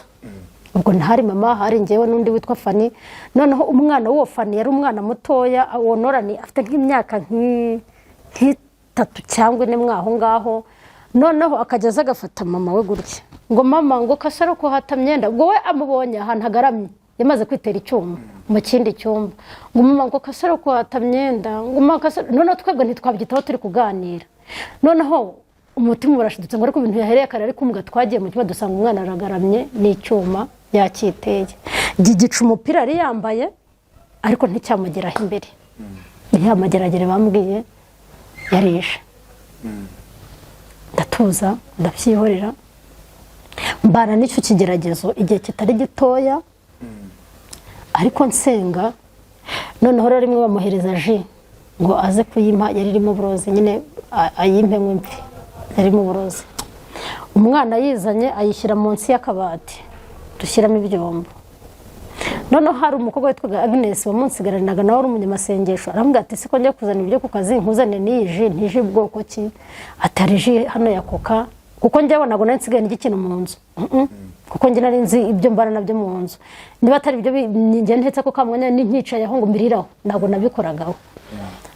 Ubwo ntihari mama, hari njyewe n'undi witwa Fani. Noneho umwana w'uwo Fani yari umwana mutoya, uwo Norani afite nk'imyaka nk'itatu cyangwa 4 mwaho ngaho. Noneho akajya aza agafata mama we gutya ngo mama, ngo kasaro kuhata myenda. Ubwo we amubonye ahantu agaramye yamaze kwitera icyuma mu kindi cyumba, ngo mama, ngo kasaro kuhata myenda, ngo mama kasaro. Noneho twebwe ntitwabyitaho, turi kuganira. Noneho umutima urashidutse ngo ariko ibintu yahereye kare, ariko mbwa twagiye mu cyumba dusanga umwana aragaramye n'icyuma yakiteye, gigica umupira yari yambaye, ariko nticyamugeraho imbere. Ya Mageragere bambwiye yarishe. Ndatuza, ndabyihorera, mbana n'icyo kigeragezo igihe kitari gitoya, ariko nsenga. Noneho rero rimwe bamuhereza ji ngo aze kuyimpa, yari irimo uburozi nyine, ayimpe nk'imfi, yarimo uburozi. Umwana yizanye ayishyira munsi y'akabati dushyiramo ibyombo. Noneho hari umukobwa witwaga Agnes wamunsigaranaga, nawe wari umunyamasengesho. Arambwira ati siko njya kuzana ibyo ku kazi, nkuzane n'iyi ji, ntiji bwoko ki? Atari ji hano ya Coca, kuko njyewe ntabwo nari nsigaye ndya ikintu mu nzu. Kuko njye nari nzi ibyo mbana nabyo mu nzu, niba atari ibyo njye ntetse ako kamwanya nkicaye aho ngo mbiriraho, ntabwo nabikoragaho.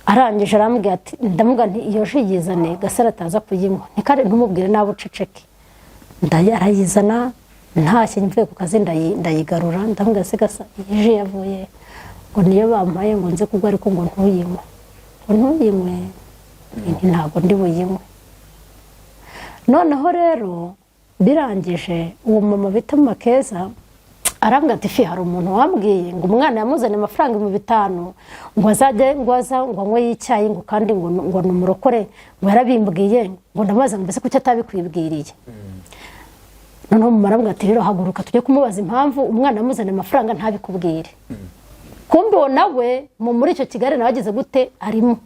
Arangije arambwira ati, ndamubwira nti iyo ji yizane Gasaro ataza kuyinywa, ntikare ntumubwire nawe uceceke. Arayizana, ntashye mvuye ku kazi ndayigarura, ndamubwira se Gasa, iyi ji yavuye? Ngo niyo bampaye ngo nze kugwa, ariko ngo ntuyinywe, ngo ntuyinywe. Nti ntabwo ndi buyinywe. Noneho rero birangije, uwo mama bita Makeza arambwira ati fi, hari umuntu wambwiye ngo umwana yamuzaniye amafaranga 5000 ngo azajye ngo aza ngo anywe y'icyayi, ngo kandi ngo ni umurokore, ngo yarabimbwiye. Ngo ndamubaza ngo mbese kuki atabikwibwiriye? Noneho mama arambwira ati rero haguruka tujye kumubaza impamvu umwana yamuzaniye amafaranga ntabikubwire. Kumbe uwo nawe muri icyo Kigali nawe ageze gute arimo.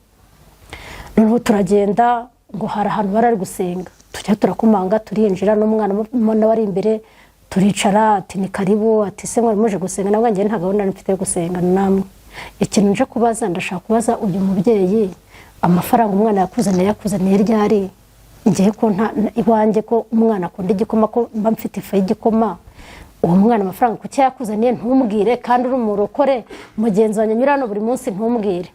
Noneho turagenda, Ngo hari ahantu bari ari gusenga, tujya turakomanga, turinjira, n'umwana nawe ari imbere, turicara. Ati: "Ni karibu." Ati: "Se mwari muje gusenga?" Nabwo njye nta gahunda mfite yo gusenga namwe. Ikintu nje kubaza, ndashaka kubaza uyu mubyeyi amafaranga umwana yakuzaniye, yakuzaniye ryari? Ngiye ko nta iwanjye, ko umwana akunda igikoma, ko mba mfite ifu y'igikoma, uwo mwana amafaranga kuki yakuzaniye ntumbwire, kandi uri umurokore mugenzi wanjye anyura hano buri munsi, ntumbwire?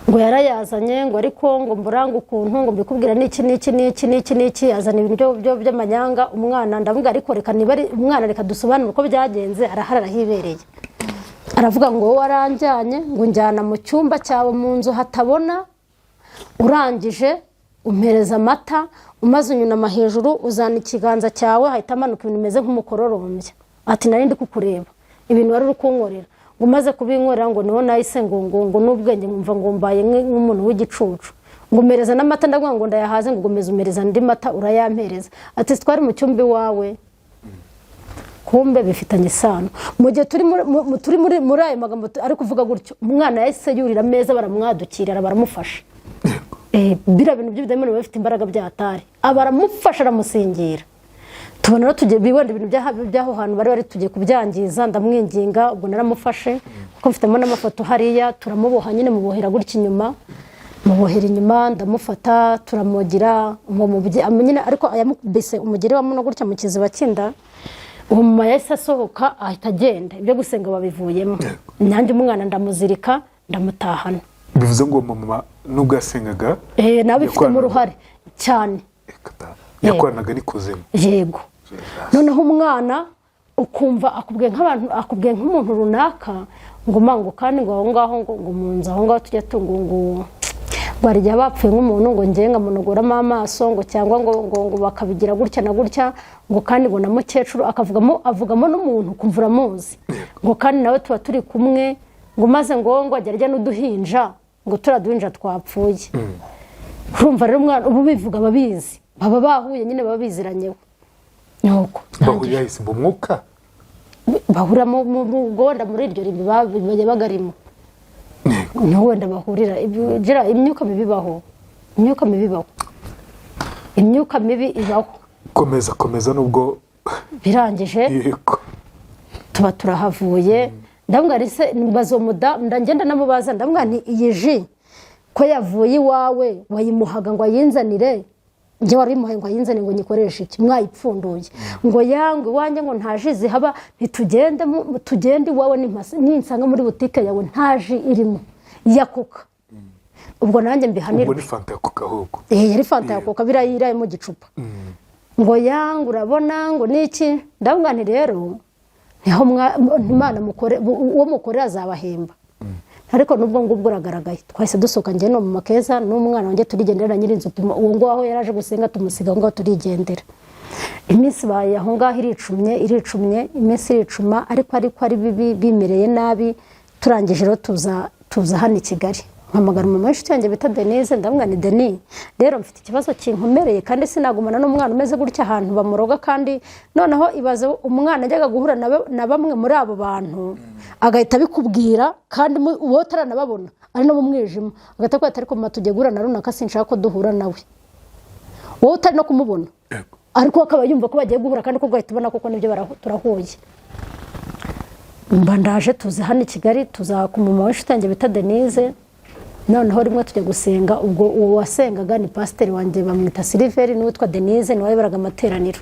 Ngo yarayazanye, ngo ariko ngo mburanga ukuntu ngo mbikubwira n'iki n'iki n'iki n'iki n'iki, yazana ibintu by'amanyanga. Umwana ndavuga, ariko reka niba ari umwana, reka dusobanure uko byagenze. Arahari, arahibereye. Aravuga ngo: "Wowe waranjyanye, ngo njyana mu cyumba cyawe mu nzu hatabona, urangije umpereza amata, umaze unyunama hejuru, uzana ikiganza cyawe, hahita amanuka ibintu bimeze nk'umukororombya." Ati: "Nari ndi kukureba ibintu wari uri kunkorera." Ngo umaze kubinkorera, ngo niho nahise ngo n'ubwenge nkumva ngo mbaye nk'umuntu w'igicucu. Ngo umpereza n'amata, ndavuga ngo ndayahaze, ngo ugomeza umereza andi mata, urayampereza. Ati: "Twari mu cyumba iwawe." Kumbe bifitanye isano. Mu gihe turi muri turi muri ayo magambo ari kuvuga gutyo, umwana yahise yurira ameza, baramwadukira, baramufasha. Biriya bintu by'ibidayimoni biba bifite imbaraga byatari, baramufasha, aramusingira. Tubona rero tugiye, wenda ibintu by'aho hantu bari tugiye kubyangiza. Ndamwinginga, ubwo naramufashe kuko mfitemo n'amafoto hariya. Turamuboha nyine, mubohera gutya inyuma, mubohera inyuma, ndamufata, turamugira nyine, ariko yamukubise umugeri wa muno gutya mu kiziba cy'inda. Uwo mama yahise asohoka, ahita agenda, ibyo gusenga babivuyemo. Nanjye umwana ndamuzirika, ndamutahana. Bivuze ngo uwo mama nubwo yasengaga, Nawe bifitemo uruhare cyane. Yakoranaga n'ikuzimu. Yego. Noneho umwana ukumva akubwiye nk'abantu, akubwiye nk'umuntu runaka, ngo mango kandi ngo aho ngaho ngo mu nzu aho ngaho tujya ngo hari igihe bapfuye nk'umuntu, ngo ngewe nkamunogoramo amaso, ngo cyangwa ngo bakabigira gutya na gutya, ngo kandi ngo na mukecuru akavugamo, avugamo n'umuntu ukumva uramuzi, ngo kandi nawe tuba turi kumwe, ngo maze ngo ajya arya n'uduhinja, ngo turiya duhinja twapfuye. Urumva rero umwana ubu bivuga ababizi baba bahuye nyine, baba biziranyeho, nuko Bahurira hese mu mwuka? Bahurira wenda muri iryo rimbi bajya bagarimo, niho wenda bahurira. Imyuka mibi ibaho, imyuka mibi ibaho, imyuka mibi ibaho. Komeza, komeza nubwo. Birangije, tuba turahavuye. Ndamubwira nti se, mbaza uwo mudamu, ndagenda namubaza, ndamubwira nti: "Iyi ji ko yavuye iwawe, wayimuhaga ngo ayinzanire, njye wari uyimuhaye ngo ayinzanire ngo nyikoreshe iki mwayipfunduye?" Ngo yangwe iwanjye ngo nta ji zihaba, ntitugende tugende iwawe, ninsanga muri butike yawe nta ji irimo ya Coca, ubwo nanjye Ubwo mbihanirwe. Ni Fanta ya Coca ahubwo. Yari Fanta ya Coca, biriya iri mu gicupa. Ngo yanga, urabona ngo niki? Ndavuga nti rero niho Imana mukore, uwo mukorera azabahemba, ariko nubwo ngubwo uragaragaye. Twahise dusohoka, njye no mama Keza n'umwana wanjye, turigendera na nyir'inzu. Uwo ngaho aho yari aje gusenga, tumusiga aho ngaho, turigendera. Iminsi ibaye aho ngaho iricumye, iricumye, iminsi iricuma, ariko ari bibi, bimereye nabi. Turangije rero tuza hano i Kigali, mpamagara umumama w'inshuti yanjye bita Denise. Ndamubwira ni: "Denis, rero mfite ikibazo kinkomereye, kandi sinagumana n'umwana umeze gutya ahantu bamuroga." Kandi noneho ibaze umwana ajyaga guhura na bamwe muri abo bantu, agahita abikubwira, kandi wowe utaranababona, ari no mu mwijima, agahita akubwira ati: "Ariko mama, tugiye guhura na runaka, sinshaka ko duhura nawe." Wowe utari no kumubona, ariko akaba yumva ko bagiye guhura, kandi ko ugahita ubona koko nibyo, turahuye. Mba ndaje, tuza hano i Kigali, tuza ku mama w'inshuti yanjye bita Denise. Noneho rimwe tujya gusenga, ubwo uwo wasengaga ni pasiteri wanjye, bamwita Siliveri, n'uwitwa Denise niwe wayoboraga amateraniro.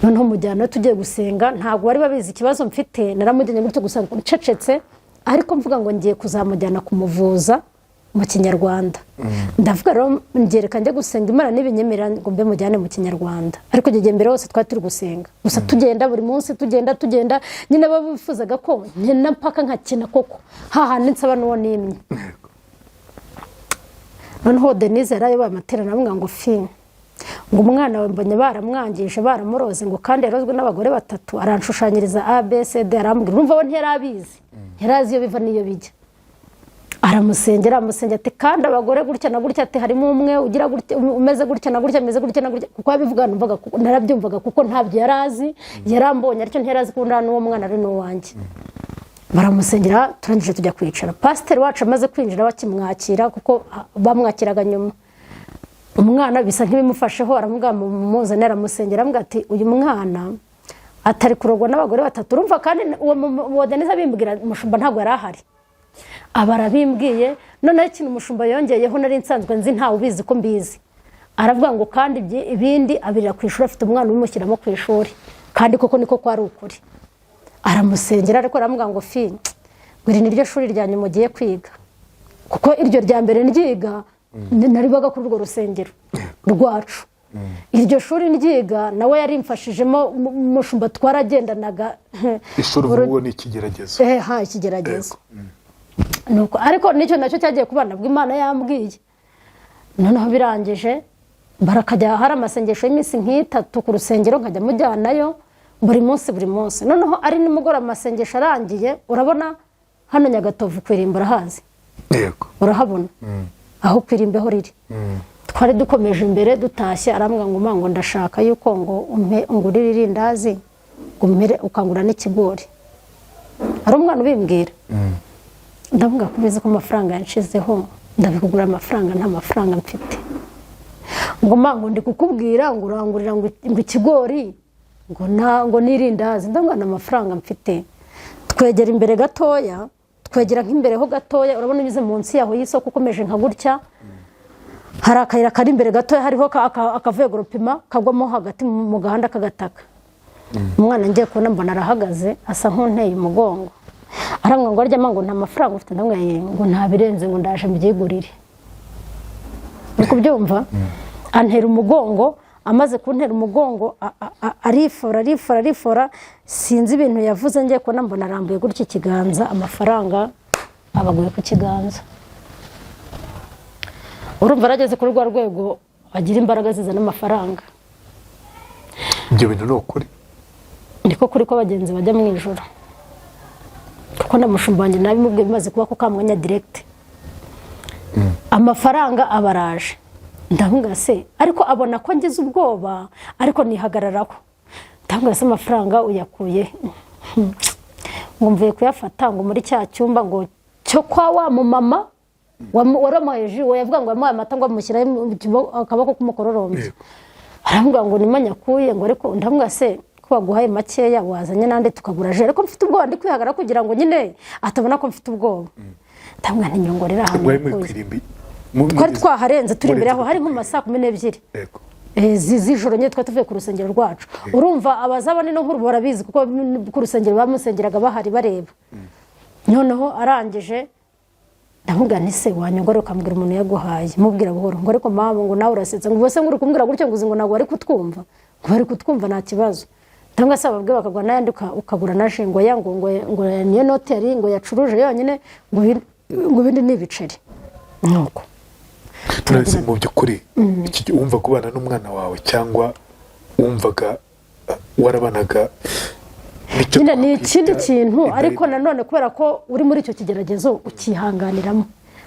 Noneho mujyana tugiye gusenga, ntabwo bari babizi ikibazo mfite. Naramujyanye gutyo gusa ncecetse, ariko mvuga ngo ngiye kuzamujyana kumuvuza mu kinyarwanda. Ndavuga rero ngereka njye gusenga, Imana nibinyemerera ngo mbe mujyane mu kinyarwanda. Ariko icyo gihe mbere hose twari turi gusenga gusa, tugenda buri munsi, tugenda, tugenda nyine. Baba bifuzaga ko nkena mpaka nkakena koko, hahandi nsaba n'uwo nimye. Noneho Denise yari ayoboye amateraniro, aramubwira ngo: "Fi, ngo umwana wawe mbonye baramwangije, baramuroze, ngo kandi yarozwe n'abagore batatu." Aranshushanyiriza A B C D, arambwira. Urumva we ntiyari abizi, ntiyari azi iyo biva n'iyo bijya. Aramusengera, aramusengera, ati: "Kandi abagore gutya na gutya," ati: "harimo umwe ugira gutya, umeze gutya na gutya, ameze gutya na gutya." Kuko abivuga numvaga, narabyumvaga, kuko ntabyo yari azi. Yarambonye ariko ntiyari azi ko n'uwo mwana ari n'uwanjye. Baramusengera, turangije tujya kwicara. Pasiteri wacu amaze kwinjira, bakimwakira, kuko bamwakiraga nyuma. Umwana bisa nk'ibimufasheho, aramubwira muzane, aramusengera, aramubwira ati uyu mwana atari kurogwa n'abagore batatu. Urumva kandi uwo Denise abimbwira, umushumba ntabwo yari ahari, aba arabimbwiye. Noneho ikintu umushumba yongeyeho nari nsanzwe nzi, ntawe ubizi ko mbizi, aravuga ngo kandi ibindi abirira ku ishuri, afite umwana ubimushyiramo ku ishuri. Kandi koko niko kwari ukuri. Aramusengera, ariko aramubwira ngo fi, ngo iri ni ryo shuri rya nyuma ugiye kwiga, kuko iryo rya mbere ndyiga naribaga kuri urwo rusengero rwacu. Iryo shuri ndyiga nawe yarimfashijemo, umushumba twaragendanaga. Ishuri uvuga ni ikigeragezo. Ha, ikigeragezo. Nuko ariko nicyo nacyo cyagiye kuba nabwo Imana yambwiye. Noneho birangije, barakajya hari amasengesho y'iminsi nk'itatu ku rusengero, nkajya mujyanayo buri munsi buri munsi. Noneho ari nimugoroba amasengesho arangiye, urabona hano Nyagatovu ku irimbi, urahazi? Yego. Urahabona aho ku irimbi aho riri. Twari dukomeje imbere dutashye, arambwira ngo ngo ndashaka yuko ngo umpe ungurire irindazi, ngo umpere ukangura n'ikigori. Ari umwana ubimbwira. Ndavuga ko ubizi ko amafaranga yanshizeho, ndabikugura amafaranga, nta mafaranga mfite. Ngo ma, ngo ndi kukubwira ngo urangurira ngo ikigori, ngo na ngo n'irindazi. Ndavuga nta mafaranga mfite. Twegera imbere gatoya, twegera nk'imbere ho gatoya, urabona unyuze munsi yaho y'isoko ukomeje nka gutya, hari akayira kari imbere gatoya, hariho akavuye goropima kagwamo hagati mu gahanda k'agataka. Umwana ngiye kubona mbona arahagaze, asa nk'unteye umugongo, arambwira ngo aryama, ngo nta mafaranga ufite? Ndamubwira ngo nta birenze, ngo ndaje mbyigurire. Uri kubyumva? Antera umugongo. Amaze kuntera umugongo, arifora, arifora, arifora, sinzi ibintu yavuze. Ngiye kubona mbona arambuye gutya ikiganza, amafaranga abaguye ku kiganza. Urumva arageze kuri rwa rwego agira imbaraga zizana amafaranga. Ibyo bintu ni ukuri? Niko kuri ko abagenzi bajya mu ijoro, kuko na mushumba wanjye nabimubwiye bimaze kuba ko kamwanya direct, amafaranga abaraje. Ndavuga se, ariko abona ko ngize ubwoba, ariko nihagararaho. Ndavuga se, amafaranga uyakuye? Ngo mvuye kuyafata ngo muri cya cyumba ngo cyo kwa wa mumama wari wamuhaye jus. We yavuga ngo yamuhaye amata, ngo amushyiraho mu akaboko k'umukororombya. Aravuga ngo nima nyakuye, ngo ariko ndavuga se ko baguhaye makeya, wazanye n'andi tukagura jus? Ariko mfite ubwoba, ndi kwihagarara kugira ngo nyine atabona ko mfite ubwoba. Ndavuga nti nyongorera ahantu Mwari muri yakuye. ku irimbi Twari twaharenze, turi imbere aho, murenze hari nko mu ma 12:00 z'ijoro nyine, twari tuvuye ku rusengero rwacu. Urumva abazabona ino nkuru barabizi, kuko ku rusengero bamusengeraga bahari bareba. Noneho arangije, ndamubwira nti se wanyongora ukambwira umuntu yaguhaye? Mubwira buhoro, ngo ariko mama, ngo nawe urasetsa, ngo ubuse ngo uri kumbwira gutyo, ngo uzi ngo ntabwo bari kutwumva? Ngo bari kutwumva, nta kibazo. Cyangwa se ababwiye bakagura n'ayandi ukagura na jus. Ngo ya ngo niyo noteri ngo yacuruje yonyine, ngo ibindi ni ibiceri, nuko. None mu by'ukuri iki gihe wumvaga ubana n'umwana wawe, cyangwa wumvaga warabanaga n'icyo Nyine ni twakwita ikindi kintu, idayimoni? Ariko nanone kubera ko uri muri icyo kigeragezo ukihanganiramo,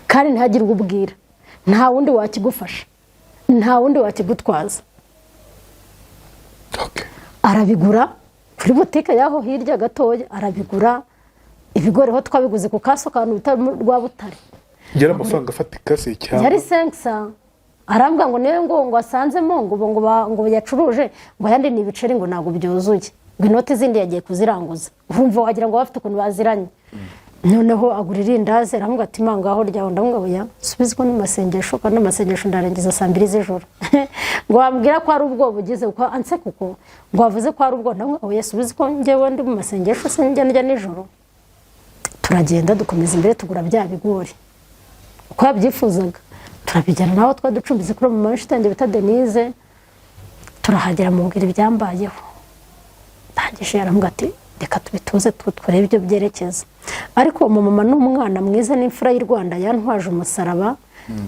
kandi ntihagire uwo ubwira, nta wundi wakigufasha, nta wundi wakigutwaza. Arabigura kuri butike y'aho hirya gatoya, arabigura. Ibigori ho twabiguze ku kaso kantu bita rwa Butare. Yari amafaranga afatika se cyangwa? Yari 500. Arambwira ngo niyo ngo asanzemo, ngo yacuruje, ngo ayandi ni ibiceri, ngo ntabwo byuzuye, ngo inoti zindi yagiye kuziranguza. Urumva wagira ngo bafite ukuntu baziranye. Noneho agura irindazi, aramubwira ati mpa ngaho ryawe. Ndamubwira oya, subiza ko n'amasengesho, kandi amasengesho ndarangiza saa 2 z'ijoro. Ngo wambwira ko ari ubwoba ugize, kuko anse kuko ngo wavuze ko ari ubwoba. Ndamubwira oya, subiza ko njyewe ndi mu masengesho, se njya ndya nijoro? Turagenda dukomeza imbere, tugura bya bigori uko yabyifuzaga, turabijyana naho twari ducumbitse kuri mama w'inshuti bita Denise. Turahagera, mubwira ibyambayeho. Ndangije aramubwira ati reka tubituze turebe ibyo byerekeza. Ariko uwo mumama ni umwana mwiza n'imfura y'u Rwanda, yantwaje umusaraba.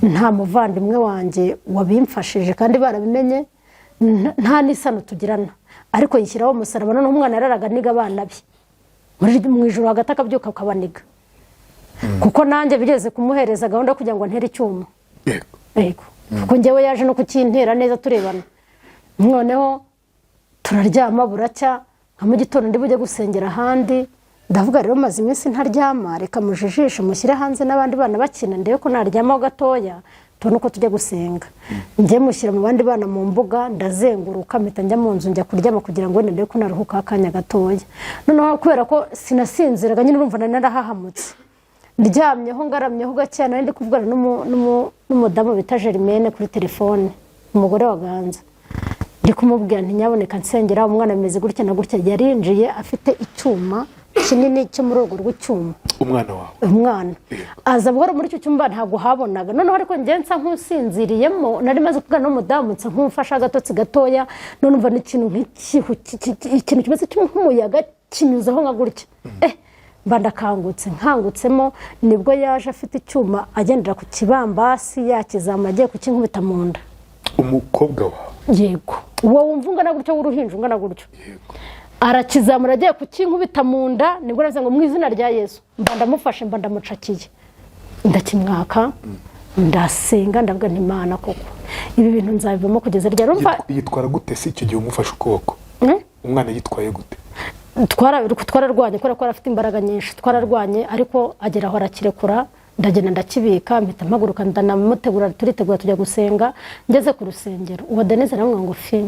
Nta muvandimwe wanjye wabimfashije kandi barabimenye, nta n'isano tugirana, ariko yishyiraho umusaraba. Noneho umwana yararaga aniga abana be mu ijoro hagati, akabyuka akabaniga, kuko nanjye bigeze kumuhereza gahunda yo kugira ngo ntere icyuma. Yego, kuko njyewe yaje no kukintera neza turebana. Noneho turaryama, buracya nka mu gitondo ndi bujye gusengera ahandi. Ndavuga rero maze iminsi ntaryama, reka mujijishe mushyire hanze n'abandi bana bakina, ndebe ko naryamaho gatoya. Tubone uko tujya gusenga. Njye mushyira mu bandi bana mu mbuga, ndazenguruka, mpita njya mu nzu, njya kuryama kugira ngo wenda ndebe ko naruhuka akanya gatoya. Noneho kubera ko sinasinziraga nyine, urumva nari narahahamutse, ndyamyeho ngaramyeho gakeya, nari ndi kuvugana n'umudamu bita Germaine kuri telefone, umugore wa Ganza. Ndi kumubwira nti: "Nyaboneka nsengera, umwana ameze gutya na gutya." Yarinjiye afite icyuma kinini cyo muri urwo rw'icyuma. Umwana wawe? Umwana aza buhoro muri icyo cyumba, ntabwo habonaga. Noneho ariko njye nsa nk'usinziriyemo, nari maze kuvugana n'umudamu, nsa nk'umfashe agatotsi gatoya. None umva n'ikintu nk'ikihu, ikintu kimeze nk'umuyaga kinyuzeho nka gutya, mba ndakangutse. Nkangutsemo nibwo yaje afite icyuma, agendera ku kibambasi, yakizamura, agiye kukinkubita mu nda. Umukobwa wawe? Yego, uwo wumva ungana gutyo, w'uruhinja ungana gutyo. Arakizamura agiye kukinkubita mu nda, nibwo navuze ngo: "Mu izina rya Yesu." Mba ndamufashe, mba ndamucakiye, ndakimwaka, ndasenga, ndavuga nti: "Imana, koko ibi bintu nzabivamo kugeza ryari?" Urumva? Yitwara gute se icyo gihe umufashe ukuboko? Umwana yitwaye gute? Twararwanye kubera ko yari afite imbaraga nyinshi. Twararwanye, ariko agera aho arakirekura. Ndagenda ndakibika, mpita mpaguruka, ndanamutegura, turitegura, tujya gusenga. Ngeze ku rusengero, uwo Denise aramubwira ngo: "Fi,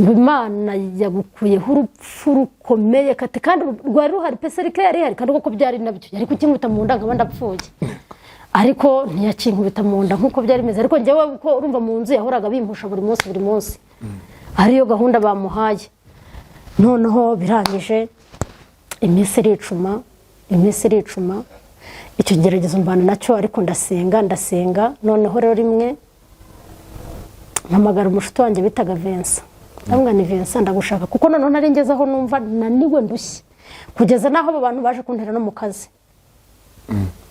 ngo Imana yagukuyeho urupfu rukomeye." Kati kandi rwari ruhari pe, serike yari ihari, kandi koko byari nabyo, yari kukinkubita mu nda nkaba ndapfuye, ariko ntiyakinkubita mu nda nk'uko byari bimeze. Ariko njyewe kuko urumva mu nzu yahoraga bimpusha buri munsi, buri munsi, ariyo gahunda bamuhaye. Noneho birangije, iminsi iricuma, iminsi iricuma, icyo geragezo mbana nacyo, ariko ndasenga, ndasenga. Noneho rero rimwe mpamagara umushuti wanjye bitaga Vincent, ndamubwira ni: "Vincent, ndagushaka," kuko noneho nari ngeze aho numva naniwe, ndushye, kugeza n'aho abo bantu baje kuntera no mu kazi,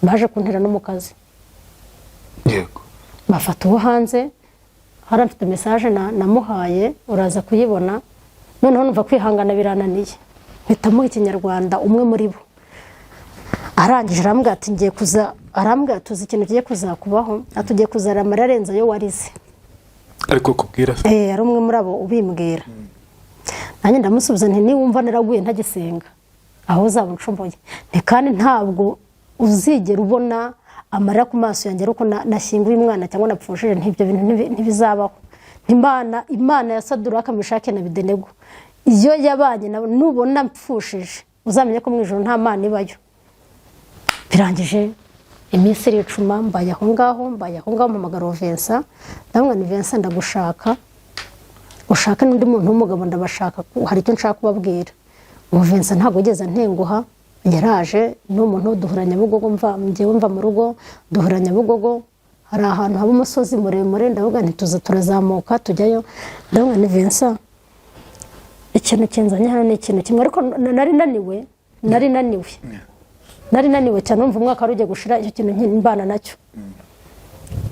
baje kuntera no mu kazi. Bafata uwo hanze, hari afite message namuhaye, uraza kuyibona. Noneho numva kwihangana birananiye, mpita muha ikinyarwanda umwe muri bo. Arangije arambwira ati: "Ngiye kuza." Arambwira: "Tuzi ikintu kigiye kuzakubaho." Ati: "Ugiye kuzara amarira arenze ayo warize." Ariko kubwira se? Eh, ari umwe muri abo ubimbwira. Nanjye ndamusubiza nti: "Niwumva naraguye ntagisenga, aho uzaba uncumuye." Nti: "Kandi ntabwo uzigera ubona amarira ku maso yanjye ariko nashyinguye umwana cyangwa napfushije." Nti: "Ibyo bintu ntibizabaho." Nti: Imana ya Saduraka, Meshaki na Abedenego, iyo yabanye nawe, nubona mpfushije uzamenye ko mu ijoro nta mana ibayo. Birangije, iminsi iricuma, mbaye aho ngaho, mbaye aho ngaho. Mpamagara uwo Vincent, ndamubwira ni: "Vincent, ndagushaka, ushake n'undi muntu w'umugabo, ndabashaka, hari icyo nshaka kubabwira." Uwo Vincent ntabwo yigeze antenguha, yaraje. Ni umuntu duhura Nyabugogo, mva njyewe mva mu rugo, duhura Nyabugogo, hari ahantu haba umusozi muremure. Ndavuga nti: "Tuza." Turazamuka tujyayo. Ndavuga ni: "Vincent, ikintu kinzanye hano ni ikintu kimwe." Ariko nari naniwe, nari naniwe, nari naniwe cyane. Urumva umwaka wari ugiye gushira, icyo kintu mbana nacyo.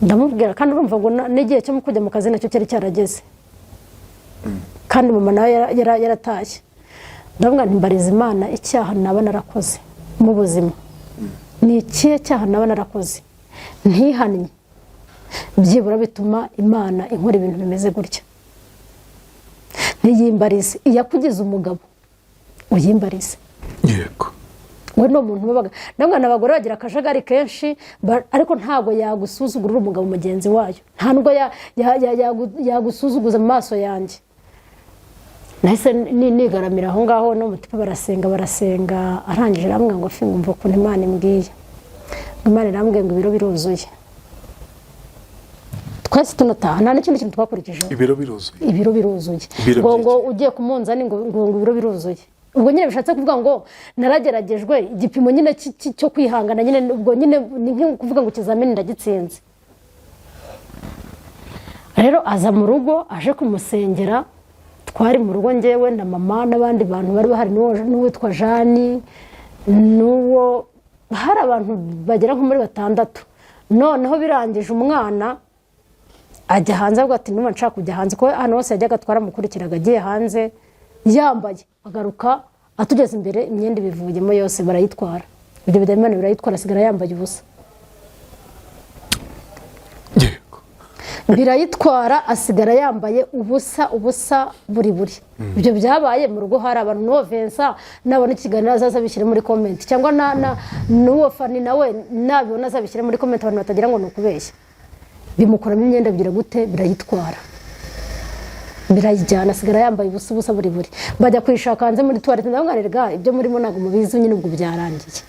Ndamubwira, kandi urumva ngo n'igihe cyo kujya mu kazi nacyo cyari cyarageze, kandi mama nawe yaratashye. Ndavuga nti: "Mbariza Imana icyaha naba narakoze mu buzima. Ni ikihe cyaha naba narakoze ntihannye, byibura bituma Imana inkora ibintu bimeze gutya?" Ntiyimbarize iyakugize umugabo, uyimbarize. We ni umuntu ubabaga. Ndabona abagore bagira akajagari kenshi, ariko ntabwo yagusuzugura uri umugabo mugenzi wayo. Nta nubwo yagusuzuguza mu maso yanjye. Nahise nigaramira aho ngaho n'umutipe, barasenga, barasenga. Arangije arambwira ngo: "Fi, ngumva ukuntu Imana imbwiye, ngo Imana irambwiye ngo ibiro biruzuye." Twese tunataha, nta n'ikindi kintu twakurikijeho. Ibiro biruzuye? Ibiro biruzuye. Ibiro Ngo by'iki? Ugiye ku munzani, ngo ibiro biruzuye. Ubwo nyine bishatse kuvuga ngo narageragejwe, igipimo nyine cyo kwihangana nyine. Ubwo nyine ni nko kuvuga ngo ikizamini ndagitsinze. Rero aza mu rugo aje kumusengera. Twari mu rugo, njyewe na mama n'abandi bantu bari bahari, n'uwitwa Jani, n'uwo, hari abantu bagera nko muri batandatu. Noneho birangije, umwana ajya hanze, avuga ati: "Numva nshaka kujya hanze," kuko ahantu hose yajyaga twaramukurikiraga. Agiye hanze yambaye, agaruka atugeze imbere, imyenda ibivuyemo yose, barayitwara. Ibyo bidayimani birayitwara, asigara yambaye ubusa. Birayitwara, asigara yambaye ubusa, ubusa buri buri. Ibyo byabaye mu rugo, hari abantu. N'uwo Vincent nabona ikiganiro azaza abishyire muri comment, cyangwa na n'uwo Fani nawe nabibona azabishyire muri comment, abantu batagira ngo ni ukubeshya. Bimukuramo imyenda, bigira gute, birayitwara, birayijyana, asigara yambaye ubusa ubusa buri buri. Bajya kuyishaka hanze muri toilette. Ndabona ibyo murimo ntabwo mubizi nyine. Ubwo byarangiye,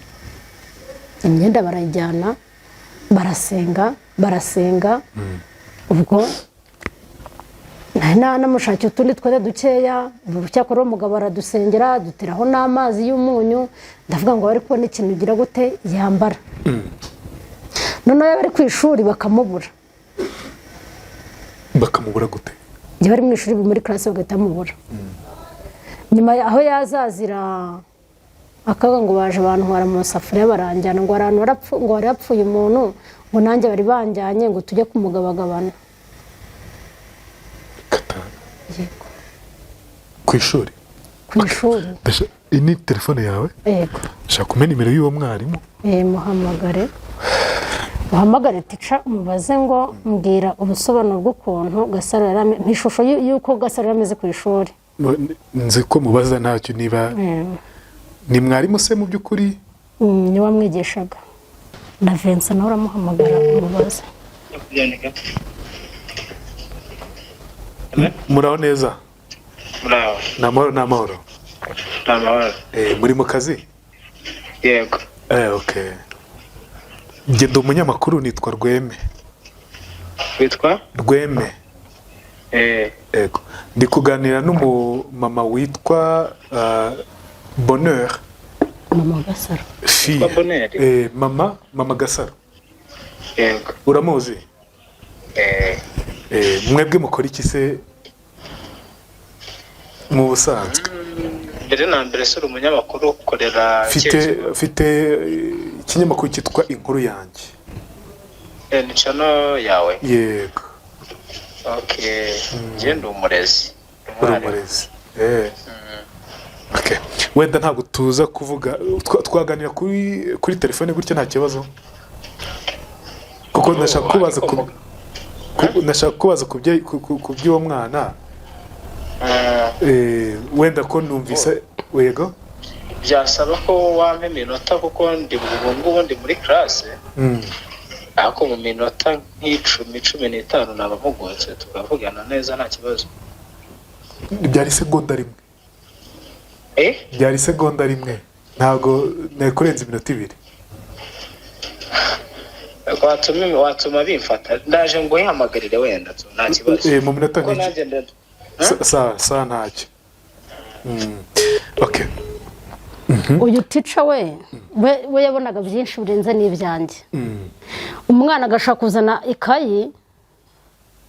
imyenda barayijyana, barasenga, barasenga. Ubwo nari namushakiye utundi twenda dukeya. Cyakora uwo mugabo aradusengera, duteraho n'amazi y'umunyu. Ndavuga ngo bari kubona ikintu ugira gute yambara. Noneho yaba ari ku ishuri bakamubura. Bakamubura gute? Igihe bari mu ishuri, muri classe, bagahita bamubura. Nyuma aho yazazira akavuga ngo baje bantwara mu safuriya, baranjyana, ngo hari ahantu ngo hari hapfuye umuntu, ngo nanjye bari banjyanye, ngo tujye kumugabagabana. Katanu. Yego. Ku ishuri? Ku ishuri. Iyi ni telefone yawe? Yego. Shaka kumenya nimero y'uwo mwarimu. Muhamagare, uhamagare teacher, umubaze ngo mbwira ubusobanuro bw'ukuntu Gasaro yari ishusho y'uko Gasaro yari ameze ku ishuri. Nzi ko mubaza ntacyo niba ni mwarimu se mu by'ukuri? Niwe wamwigishaga. Na Vincent nawe uramuhamagara umubaze. Muraho neza? Muraho. Ni amahoro, ni amahoro. Ni amahoro. Muri mu kazi? Yego. Okay, njye ndi umunyamakuru, nitwa Rweme. Witwa? Rweme. Ego, ndi kuganira n'umumama witwa Bonheur. Mama Gasaro. Fille. Witwa Bonheur? Mama Gasaro. Yego. Uramuzi? Eh. Mwebwe mukora iki se mu busanzwe? Mbere na mbere se uri umunyamakuru, ukorera Mfite ikihe kigo? Mfite ikinyamakuru cyitwa Inkuru Yanjye. Ni channel yawe? Yego. Okay, njye ndi umurezi. Uri Umwarimu. umurezi. Okay. Wenda ntabwo tuza kuvuga, twaganira kuri telefone gutya, nta kibazo, kuko ndashaka kubaza ku ndashaka kubaza ku by'uwo mwana. Wenda ko numvise, yego. Byasaba ko wampa iminota kuko ndi ubu ngubu ndi muri classe, ariko mu minota nk'icumi, 15 naba mpugutse, tukavugana neza nta kibazo. Byari isegonda rimwe. Eh. Byari isegonda rimwe, ntabwo nari kurenza iminota 2. Watuma bimfata, ndaje ngo uhamagarire wenda tu, nta kibazo. Mu minota Kuko nk'iki? nanjye Sa ntacyo. Okay. Uyu teacher we yabonaga byinshi birenze n'ibyanjye. Umwana agashaka kuzana ikayi.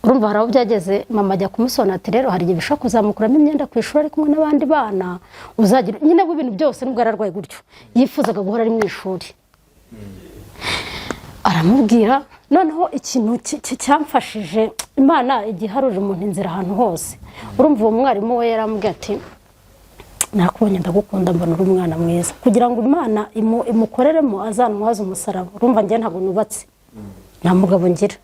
Urumva hari aho byageze, mama ajya kumusobanurira ati rero hari igihe bishobora kuzamukuramo imyenda ku ishuri ari kumwe n'abandi bana, uzagira nyine we ibintu byose. Nubwo yari arwaye gutyo, yifuzaga guhora ari mu ishuri. Aramubwira. Noneho ikintu cyamfashije, Imana igiharurira umuntu inzira ahantu hose. Urumva uwo mwarimu we yaramubwiye ati nakubonye ndagukunda, mbona uri umwana mwiza, kugira ngo Imana imukoreremo azantwaze umusaraba. Urumva njye ntabwo nubatse, nta mugabo ngira.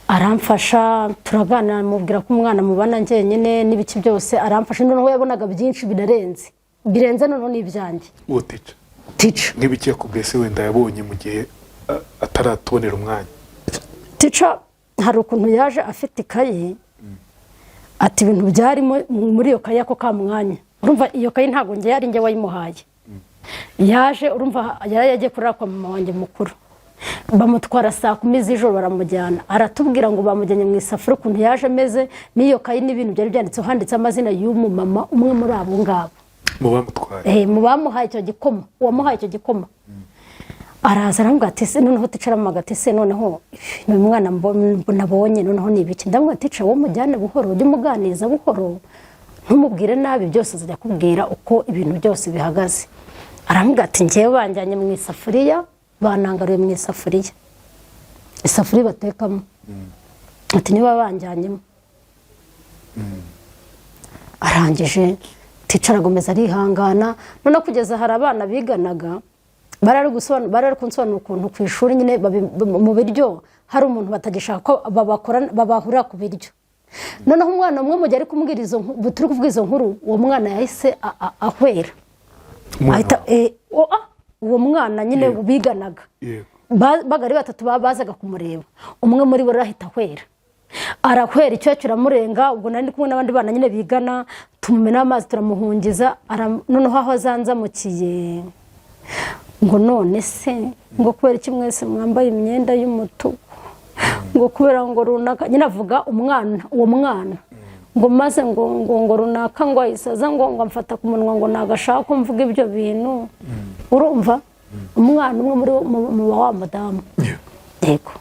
Aramfasha, turaganira, mubwira ko umwana mubana njyenyine n'ibiki byose, aramfasha. Noneho yabonaga byinshi binarenze, birenze noneho n'ibyanjye. Uwo tica? Tica. Nk'ibiki yakubwiye se wenda yabonye mu gihe ataratubonera umwanya? Teacher hari ukuntu yaje afite ikayi, ati ibintu byarimo muri iyo kayi ako ka mwanya. Urumva iyo kayi ntabwo njye yari njye wayimuhaye. Yaje, urumva yari yagiye kurara kwa mama wanjye mukuru, bamutwara saa 10 z'ijoro, baramujyana. Aratubwira ngo bamujyanye mu isafuriya, ukuntu yaje ameze n'iyo kayi n'ibintu byari byanditseho, handitse amazina y'umumama umwe muri abo ngabo. Mu bamutwaye? Mu bamuhaye icyo gikoma, uwamuhaye icyo gikoma. Araza arambwira ati se noneho, teacher aramuhamagara ati se noneho ni umwana nabonye, noneho ni ibiki? Ndamubwira ati teacher, wowe mujyane buhoro, ujye umuganiza buhoro, ntumubwire nabi, byose azajya akubwira uko ibintu byose bihagaze. Arambwira ati ngewe banjyanye mu isafuriya, banangaruye mu isafuriya, isafuriya batekamo, ati niba banjyanyemo. Arangije teacher aragomeza arihangana. Noneho kugeza hari abana biganaga bari bari kunsobanura ukuntu ku ishuri nyine mu biryo hari umuntu batagishaka ko babahurira ku biryo. Noneho umwana umwe mu gihe ari kumubwira izo turi kuvuga izo nkuru, uwo mwana yahise ahwera. Umwana Ahita wawe? Uwo mwana nyine Yego. biganaga. Yego. Baga ari batatu bazaga kumureba, umwe muri bo arahita ahwera, arahwera, icyo kiramurenga. Ubwo nari ndi kumwe n'abandi bana nyine bigana, tumumena amazi, turamuhungiza. Noneho aho azanzamukiye ngo: "None se ngo kubera iki mwese mwambaye imyenda y'umutuku?" Ngo kubera ngo runaka nyine, avuga umwana, uwo mwana, ngo maze ngo runaka ngo ayisaza ngo amfata ku munwa, ngo nagashaka ko mvuga ibyo bintu. Urumva, umwana umwe muri mu wa mudamu. Yego,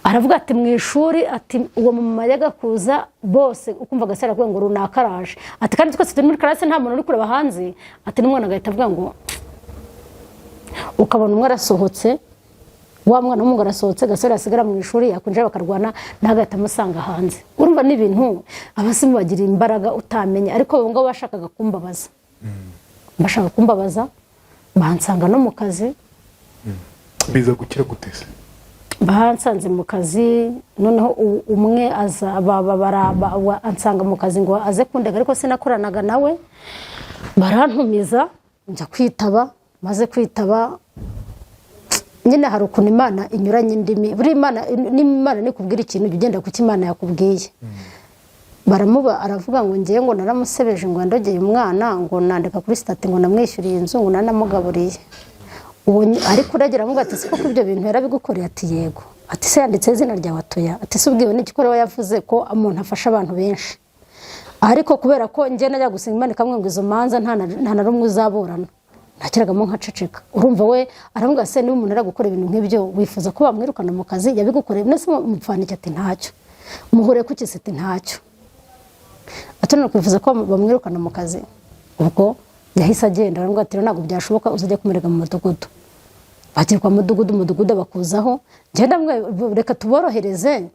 aravuga ati mu ishuri, ati uwo mama yajyaga kuza, bose ukumva agasara avuga ngo runaka araje, ati kandi twese turi muri classe, nta muntu uri kureba hanze, ati n'umwana agahita avuga ngo, ukabona umwe arasohotse, wa mwana w'umuhungu arasohotse, gasore asigara mu ishuri, yakwinjira bakarwana, nawe agahita amusanga hanze. Urumva ni ibintu abasimu bagira imbaraga utamenya, ariko abo ngabo bashakaga kumbabaza, bashaka kumbabaza, bansanga no mu kazi. Biza gukira gute se? Bansanze mu kazi, noneho umwe aza ansanga mu kazi ngo aze kundega, ariko sinakoranaga nawe. Barantumiza, njya kwitaba. Maze kwitaba nyine, hari ukuntu Imana inyuranye indimi. Buri Imana n'Imana nikubwira ikintu, jya ugenda kuko Imana yakubwiye. Baramuba, aravuga ngo ngewe ngo naramusebeje, ngo yandogeye umwana, ngo nandika kuri status ngo namwishyuriye inzu, ngo nanamugaburiye. Uwo ariko uragera aramubwira ati: "Si koko ibyo bintu yarabigukoreye?" Ati: "Yego." Ati: "Se yanditse izina ryawe?" "Atoya." Ati: "Se ubwiwe n'iki ko we yavuze ko umuntu afasha abantu benshi?" Ariko kubera ko njye najya gusenga Imana ikamubwira ngo izo manza nta na rumwe uzaburana, ntakiragamo nkaceceka. Urumva, we aramubwira: "Se niba umuntu ari gukora ibintu nk'ibyo, wifuza ko bamwirukana mu kazi? Yabigukoreye nese mupfana iki?" Ati: "Ntacyo." "Muhure ku kisi?" Ati: "Ntacyo." Ati: "None kwifuza ko bamwirukana mu kazi?" Ubwo yahise agenda, aramubwira ati: "Rero ntabwo byashoboka, uzajya kumurega mu mudugudu." Bagera kwa mudugudu, umudugudu bakuzaho. Ngenda reka tuborohereze,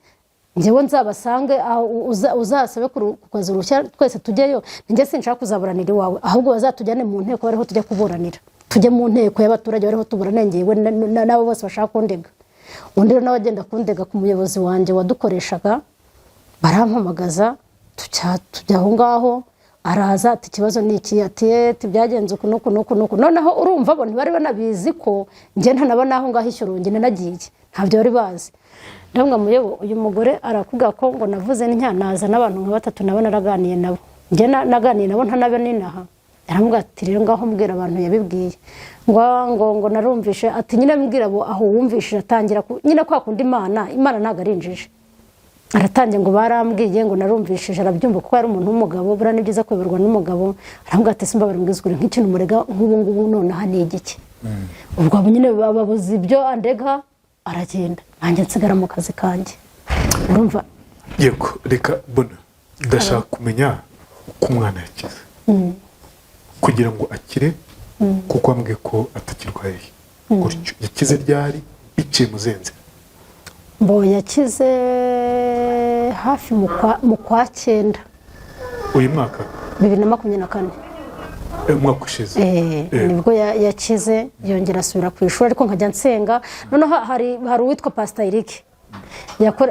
njyewe nzabasange aho, uzasabe ku kazi uruhushya twese tujyeyo. Njye sinshaka kuzaburanira iwawe, ahubwo bazatujyane mu nteko bariho tujya kuburanira, tujye mu nteko y'abaturage bariho tuburane, njyewe n'abo bose bashaka kundega. Undi rero nawe agenda kundega ku muyobozi wanjye wadukoreshaga, barampamagaza, tujya aho ngaho. Araza ati: "Ikibazo ni iki?" Ati: "Ati byagenze uku n'uku n'uku n'uku." Noneho urumva bo ntibari banabizi ko njye ntanaba n'aho ngaho ishyurungi nanagiye, ntabyo bari bazi. Ndabona muyobo, uyu mugore arakubwira ko ngo navuze ntya, naza n'abantu nka batatu nabo naraganiye nabo, njye naganiye nabo ntanabe ninaha. Aramubwira ati: "Rero ngaho mbwira abantu yabibwiye." Ngo narumvishe. Ati: "Nyine mbwira abo aho wumvishije." Atangira nyine kwa kundi Imana ntabwo ari injiji, aratangira ngo barambwiye, ngo narumvishije. Arabyumva kuko yari umuntu w'umugabo, buriya ni byiza kuyoborwa n'umugabo. Aramubwira ati: "Simba mbwiza ukuri, nk'ikintu murega nk'ubu ngubu nonaha ni igiki?" Ubwo abo nyine babuze ibyo andega, aragenda, nanjye nsigara mu kazi kanjye. Urumva. Yego, reka mbona ndashaka kumenya uko umwana yakize, kugira ngo akire, kuko wambwiye ko atakirwaye gutyo. Yakize ryari, biciye mu zihe nzira? Mbo yakize hafi mu kwa cyenda. Uyu mwaka? 2024. Umwaka ushize. Nibwo yakize, yongera asubira ku ishuri, ariko nkajya nsenga. Noneho hari uwitwa Pastor Eric,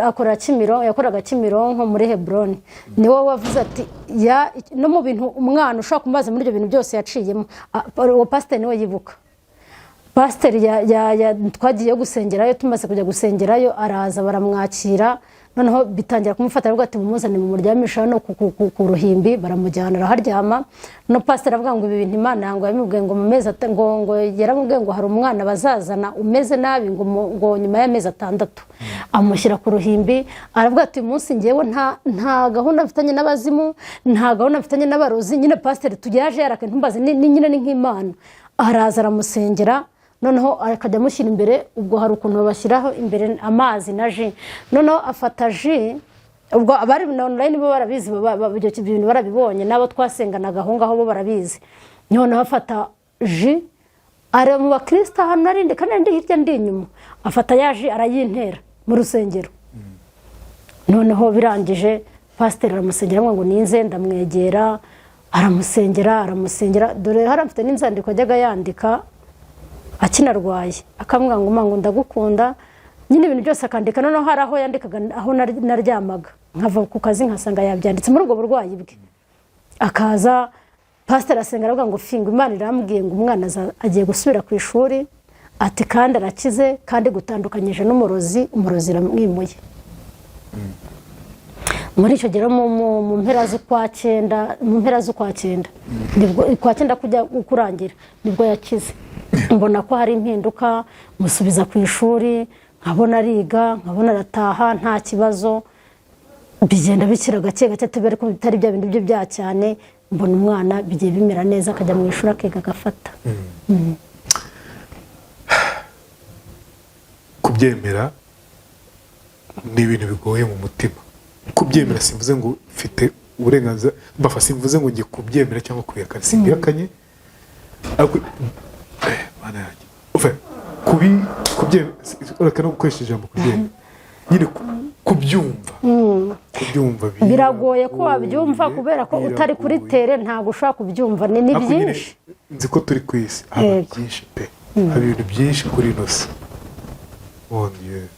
akorera Kimiro, yakoraga Kimironko muri Heburoni, niwe wavuze ati no mu bintu umwana ushobora kumubaza muri ibyo bintu byose yaciyemo, uwo pasiteri niwe yibuka. Pasiteri twagiye gusengerayo, tumaze kujya gusengerayo araza, baramwakira, noneho bitangira kumufata, aravuga ati: "Mumuzane mumuryamisha hano ku ruhimbi." Baramujyana, araharyama. No pasiteri avuga ngo ibi bintu Imana ngo yamubwiye ngo mu mezi ngo yaramubwiye ngo hari umwana bazazana umeze nabi, ngo nyuma y'amezi 6. Amushyira ku ruhimbi, aravuga ati: "Uyu munsi ngewe nta gahunda mfitanye n'abazimu, nta gahunda mfitanye n'abarozi." Nyine pasiteri tuyaje yarakaye, ntumbaze, nyine ni nk'Imana. Araza aramusengera, noneho akajya amushyira imbere. Ubwo hari ukuntu babashyiraho imbere amazi na jus, noneho afata jus. Ubwo abari na online bo barabizi, ibyo bintu barabibonye, n'abo twasenganaga aho ngaho bo barabizi. Noneho afata jus, areba mu bakristo ahantu narindi, kandi ndi hirya ndi inyuma, afata ya jus arayintera mu rusengero. Noneho birangije, pasiteri aramusengera ngo ninze, ndamwegera, aramusengera, aramusengera. Dore hari afite n'inzandiko ajyaga yandika akinarwaye, akamubwira ngo: "Ngo ndagukunda." Nyine ibintu byose akandika. Noneho hari aho yandikaga aho naryamaga, nkava ku kazi nkasanga yabyanditse muri ubwo burwayi bwe. Akaza, pasiteri asenga, aravuga ngo finga, Imana irambwiye ngo umwana agiye gusubira ku ishuri. Ati kandi arakize, kandi gutandukanyije n'umurozi, umurozi iramwimuye. Muri icyo gihe mu mpera z'ukwa cyenda, mu mpera z'ukwa cyenda nibwo ukwa cyenda kujya kurangira, nibwo yakize. Mbona ko hari impinduka, musubiza ku ishuri, nkabona ariga, nkabona arataha nta kibazo, bigenda bikira gake gake, tubere ko bitari bya bindi bye bya cyane. Mbona umwana bigiye bimera neza, akajya mu ishuri akiga agafata. Kubyemera ni ibintu bigoye mu mutima. Kubyemera, simvuze ngo mfite uburenganzira mbafa, simvuze ngo ngiye kubyemera cyangwa kubihakana, simbihakanye, ariko Mana yanjye. Enfin, kubyemera, reka no gukoresha ijambo kubyemera nyine, kubyumva Biragoye ko wabyumva kubera ko utari kuri biragoye. terrain, ntabwo ushobora kubyumva, ni Ariko nyine byinshi. Nzi ko turi ku isi, haba byinshi pe, haba ibintu byinshi kuri ino si. Mon Dieu.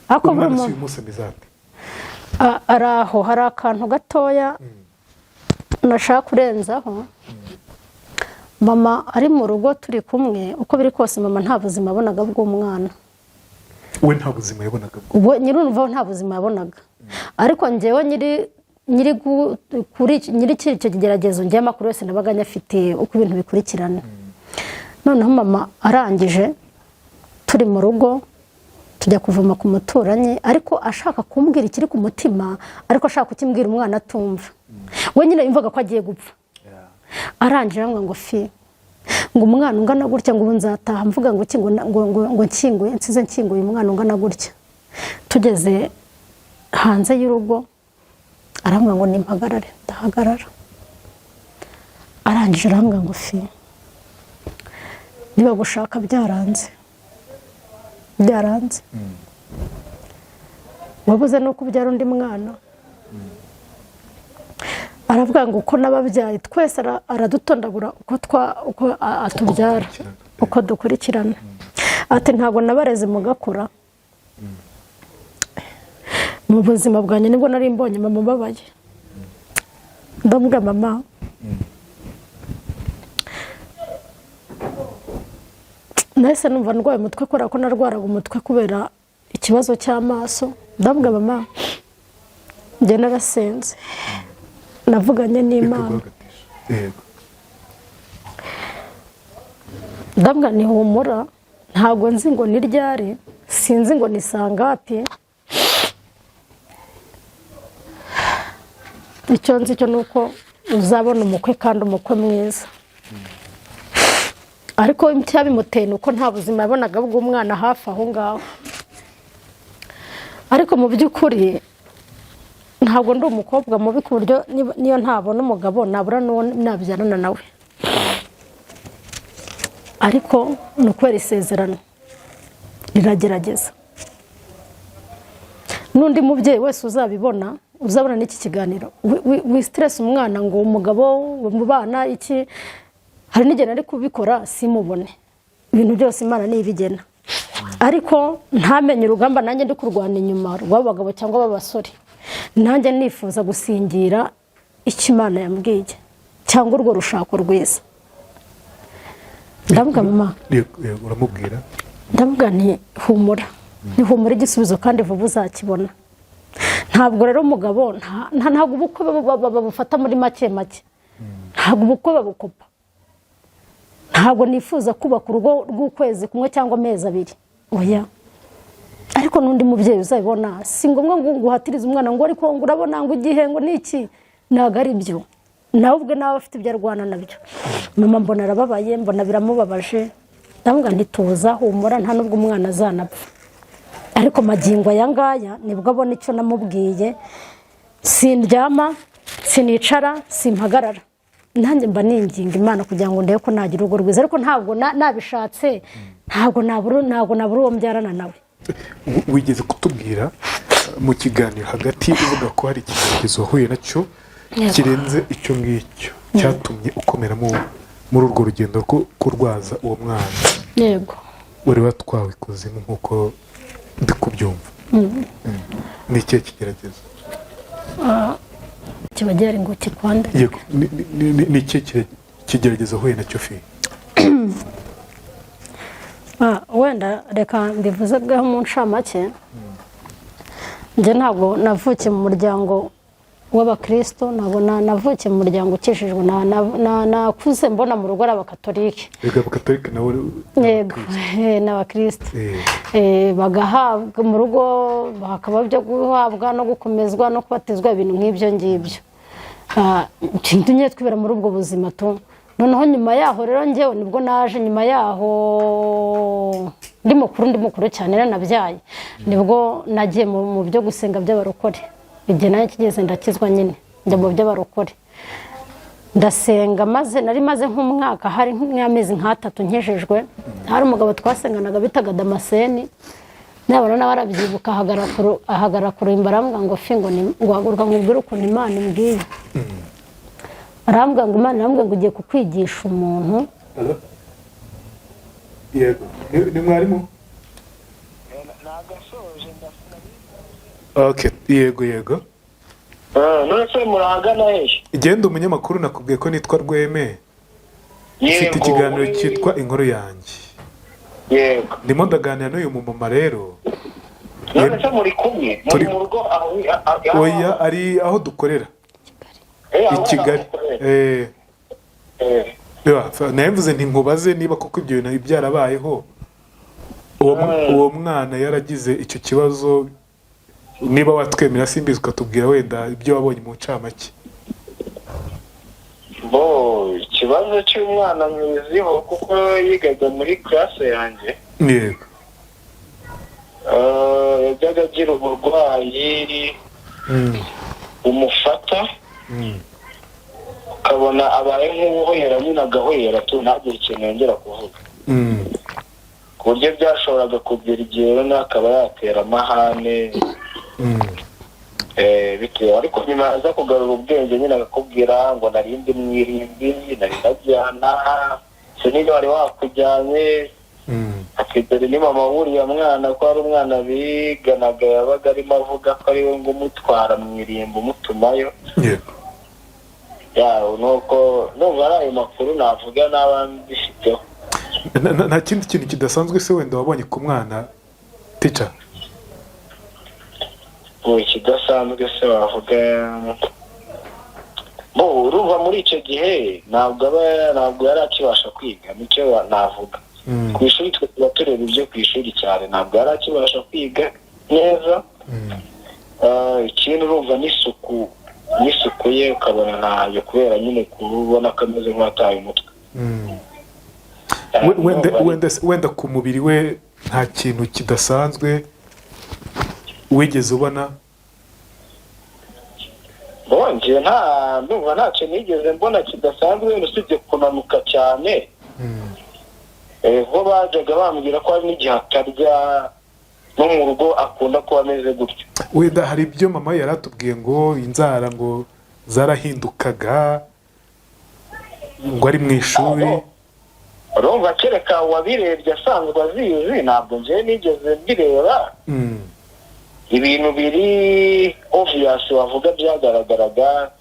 Ariko buri Umwana si muntu uyu munsi ameze ate? Ari aho hari akantu gatoya nashaka kurenzaho. Mama ari mu rugo turi kumwe, uko biri kose mama nta buzima abonaga bw'umwana. We nta buzima yabonaga bwo? We nyir'urumva nta buzima yabonaga, ariko njyewe nyiri kuri nyiri icyo kigeragezo, njyewe amakuru yose nabaga nyafite uko ibintu bikurikirana. Noneho mama arangije, turi mu rugo, tujya kuvoma ku muturanyi, ariko ashaka kumbwira ikiri ku mutima, ariko ashaka kukimbwira umwana atumva. We nyine yumvaga ko agiye gupfa. Arangije arambwira ngo: "Fi, ngo umwana ungana gutya, ngo ubu nzataha mvuga ngo iki, ngo nkinguye, nsize nkinguye umwana ungana gutya?" Tugeze hanze y'urugo arambwira ngo nimpagarare, ndahagarara. Arangije arambwira ngo: "Fi, niba gushaka byaranze, byaranze, wabuze nuko ubyara undi mwana." Aravuga ngo uko n'ababyaye twese aradutondagura uko atubyara, dukurikirana. Uko dukurikirana. Ati: "Ntabwo nabareze mugakura." Mu buzima bwanjye nibwo nari mbonye mama ubabaye. Ndavuga: "Mama," nahise numva ndwaye umutwe kubera ko narwaraga umutwe kubera ikibazo cy'amaso. Ndavuga: "Mama, njye narasenze, navuganye n'Imana." Bikaguhagatisha, yego. Ndavuga: "Nihumura, ntabwo nzi ngo ni ryari, sinzi ngo ni sangapi. Icyo nzi cyo ni uko uzabona umukwe, kandi umukwe mwiza." Ariko icyabimuteye ni uko nta buzima yabonaga bw'umwana hafi aho ngaho. Ariko mu by'ukuri ntabwo ndi umukobwa mubi ku buryo niyo ntabona umugabo nabura n'uwo nabyarana nawe, ariko ni ukubera isezerano riragerageza. N'undi mubyeyi wese uzabibona, uzabona n'iki kiganiro, wisiteresi umwana ngo umugabo mu bana iki, hari n'igihe nari kubikora simubone. Ibintu byose Imana niyo ibigena, ariko ntamenye urugamba nanjye ndi kurwana inyuma rw'abo bagabo cyangwa b'abasore. Nanjye nifuza gusingira icyo Imana yambwiye cyangwa urwo rushako rwiza. Ndavuga: "Mama," Yego, yego, uramubwira. Ndavuga nti: "Humura, nihumura, igisubizo kandi vuba uzakibona." Ntabwo rero umugabo ntabwo ubukwe babufata muri make make, ntabwo ubukwe babukopa. Ntabwo nifuza kubaka urugo rw'ukwezi kumwe cyangwa amezi 2, oya. Ariko n'undi mubyeyi uzabibona, si ngombwa ngo nguhatirize umwana ngo ariko ngo urabona ngo igihe ngo ni iki, ntabwo ari byo. Nawe ubwe nawe afite ibyo arwana nabyo. Mama mbona arababaye, mbona biramubabaje. Ndavuga nti: "Tuza, humura, nta nubwo umwana azanapfa." Ariko magingo aya ngaya nibwo abona icyo namubwiye. Sindyama, sinicara, simpagarara, nanjye mba ninginga Imana kugira ngo ndebe ko nagira urugo rwiza, ariko ntabwo nabishatse, ntabwo nabura uwo mbyarana nawe. Wigeze kutubwira mu kiganiro hagati uvuga ko hari ikigeragezo wahuye nacyo kirenze icyo ngicyo cyatumye ukomera muri urwo rugendo rwo kurwaza uwo mwana Yego. wari watwawe ikuzimu, nk'uko ndi kubyumva. Ni ikihe kigeragezo? Kiba gihari ngo kikwande. Yego, ni ikihe kigeragezo wahuye nacyo, fi? Wenda reka mbivuze bweho mu ncamake. Njye ntabwo navukiye mu muryango w'abakristo, ntabwo navukiye mu muryango ukijijwe. Nakuze mbona mu rugo ari abakatolike. Reka, abakatolike nabo? Yego, ni abakristo. Bagahabwa mu rugo, hakaba ibyo guhabwa no gukomezwa no kubatizwa, ibintu nk'ibyo ngibyo. Nyine twibera muri ubwo buzima tu. Noneho nyuma yaho rero, njyewe nibwo naje nyuma yaho ndi mukuru cyane, nabyaye, nibwo nagiye mu byo gusenga by'abarokore. Igihe nawe kigeze ndakizwa nyine, njya mu by'abarokore, ndasenga. Maze nari maze nk'umwaka, hari nk'amezi nk'atatu nkejejwe. Hari umugabo twasenganaga bitaga Damascene, nabona nawe arabyibuka, ahagarara ku ruhimbi, arambwira ngo fi ngo ngo haguruka nkubwire ukuntu Imana imbwiye. Arambwira ngo Imana irambwira ngo ugiye kukwigisha umuntu. Yego, ni mwarimu. Nagasoje. Okay, yego. None se murahagana hehe? Igenda umunyamakuru, nakubwiye ko nitwa Rweme, ufite ikiganiro cyitwa Inkuru Yanjye. Ndimo ndaganira n'uyu mumama rero. None se muri kumwe muri mu rugo aho? Oya, ari aho dukorera i Aho Kigali. mukorera. Nawe mvuze nti nkubaze niba koko ibyo bintu byarabayeho, uwo mwana yaragize icyo kibazo, niba watwemera simbizi, ukatubwira wenda ibyo wabonye mu ncamake. Bo, ikibazo cy'umwana nkiziho kuko yigaga muri classe yanjye. Yajyaga agira uburwayi bumufata, ukabona abaye nk'ubuhwera nyine, agahwera tu, ntagire ikintu yongera kuvuga, ku buryo byashoboraga kugera igihe runaka akaba yatera amahane. Bitewe ariko nyuma aza kugarura ubwenge nyine, akakubwira ngo nari ndi mu irimbi, nari ndajyana, sinigeze wari wakujyanye. Ati dore ni mama w'uriya mwana, ko hari umwana biganaga yabaga arimo avuga ko ari we ngo umutwara mu irimbi, umutumayo. Ya, nuko numva ari ayo makuru navuga naba mbifiteho. Nta kindi kintu kidasanzwe se wenda wabonye ku mwana, tica? Ubu ikidasanzwe se wavuga, bo urumva muri icyo gihe ntabwo yari akibasha kwiga, nicyo navuga. Ku ishuri twe tuba tureba ibyo ku ishuri cyane, ntabwo yari akibasha kwiga neza. Ikindi urumva n'isuku ye ukabona ntayo, kubera nyine kubona ko ameze nk'uwataye umutwe. Wenda wenda ku mubiri we nta kintu kidasanzwe wigeze ubona? Bongeye nta, ndumva ntacyo nigeze mbona kidasanzwe usibye kunanuka cyane. Bo bajyaga bambwira ko hari n'igihe atarya, no mu rugo akunda kuba ameze gutyo. Wenda hari ibyo mama yari atubwiye ngo inzara ngo zarahindukaga, ngo ari mu ishuri. Urumva kereka uwabirebye asanzwe azizi, ntabwo njyewe nigeze mbireba. Ibintu biri obvious wavuga byagaragaraga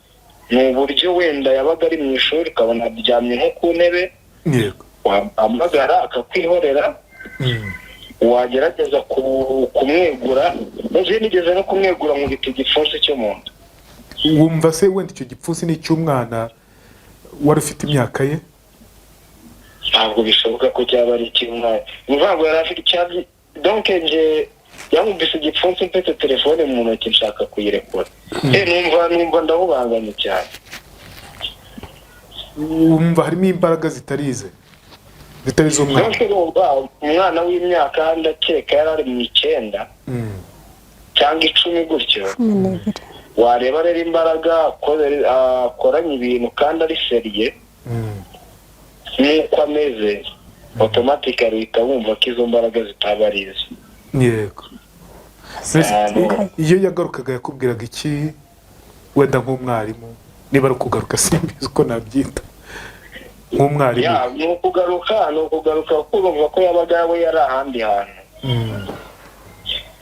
ni uburyo wenda yabaga ari mu ishuri, ukabona aryamye nko ku ntebe, wahamagara akakwihorera, wagerageza kumwegura. Njyewe nigeze no kumwegura nkubita igipfunsi cyo mu nda. Wumva se wenda icyo gipfunsi ni icy'umwana wari ufite imyaka ye? Ntabwo bishoboka ko cyaba ari icy'umwana. Ni ukuvuga ngo yari afite icyabyi, donc nje yankubise igipfunsi mfite telefone mu ntoki, nshaka kuyirekura. Numva ndahubanganye cyane. Wumva harimo imbaraga zitari iz'umwana. Donc urumva umwana w'imyaka, ndakeka yari ari mu 9 cyangwa 10 gutyo. 12. Wareba rero imbaraga akoranye ibintu kandi ari sérieux nk'uko ameze, automatically uhita wumva ko izo mbaraga zitaba ari ize. Yego. Iyo yagarukaga yakubwiraga iki wenda nk'umwarimu? Niba ari ukugaruka, simbizi uko nabyita, nk'umwarimu. Ya, ni ukugaruka kuko urumva ko yabaga we yari ahandi hantu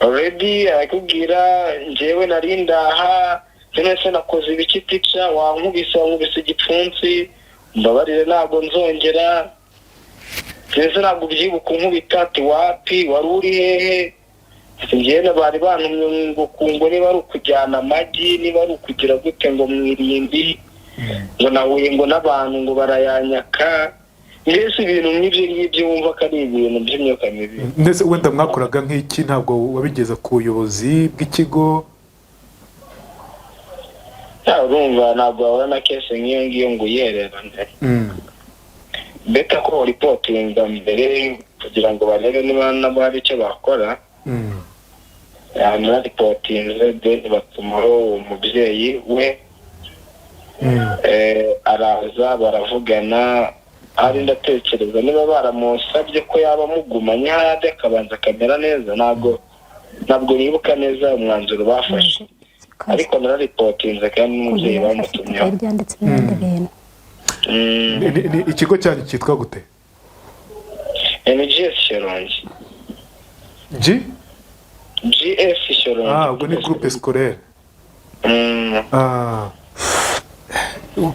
already, arakubwira njyewe nari ndaha, none se nakoze ibiki tica? Wankubise igipfunsi, mbabarire, ntabwo nzongera. Ese ntabwo ubyibuka unkubita? Ati: "Wapi, wari uri hehe?" Ati: "Njyewe bari bantumye ngo kungo niba ari ukujyana amagi, niba ari ukugira gute, ngo mu irimbi, ngo nahuye ngo n'abantu ngo barayanyaka." Mbese ibintu nk'ibyo ngibyo wumva ko ari ibintu by'imyuka mibi. Ndetse wenda mwakoraga nk'iki, ntabwo wabigeza ku buyobozi bw'ikigo? Ya, urumva ntabwo wabona na case nk'iyo ngiyo ngo uyihererane. Better ko reportinga mbere kugira ngo barebe niba nabo hari icyo bakora. Narareportinze, then batumaho uwo mubyeyi we. Araza baravugana. Ari ndatekereza niba baramusabye ko yaba amugumanye ahandi akabanza akamera neza. Ntabwo nibuka neza umwanzuro bafashe, ariko narareportinze kandi n'umubyeyi bamutumyeho. Ryanditse n'ibindi bintu. Ikigo cyanyu cyitwa gute? NGS Shyorongi. G? GS Shyorongi. Ah, ubwo ni groupe scolaire. Ah.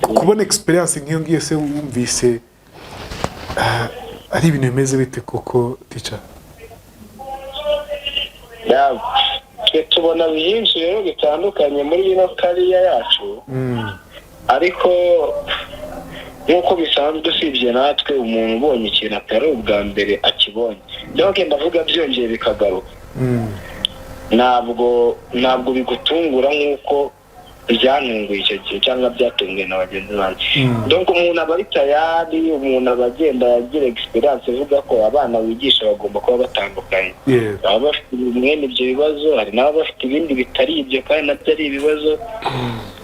Kubona experience nk'iyo ngiyo se, wumvise ari ibintu bimeze bite koko, teacher? Ya, twe tubona byinshi rero bitandukanye muri ino career yacu, ariko nk'uko bisanzwe, usibye natwe, umuntu ubonye ikintu atari ubwa mbere akibonye, donc ndavuga byongeye bikagaruka, ntabwo bigutungura nk'uko byantunguye icyo gihe cyangwa byatunguye na bagenzi banjye. Donc umuntu aba ari tayari, umuntu aba agenda agira experience ivuga ko abana wigisha bagomba kuba batandukanye, baba bafite mwene ibyo bibazo, hari n'ababa bafite ibindi bitari ibyo kandi nabyo ari ibibazo,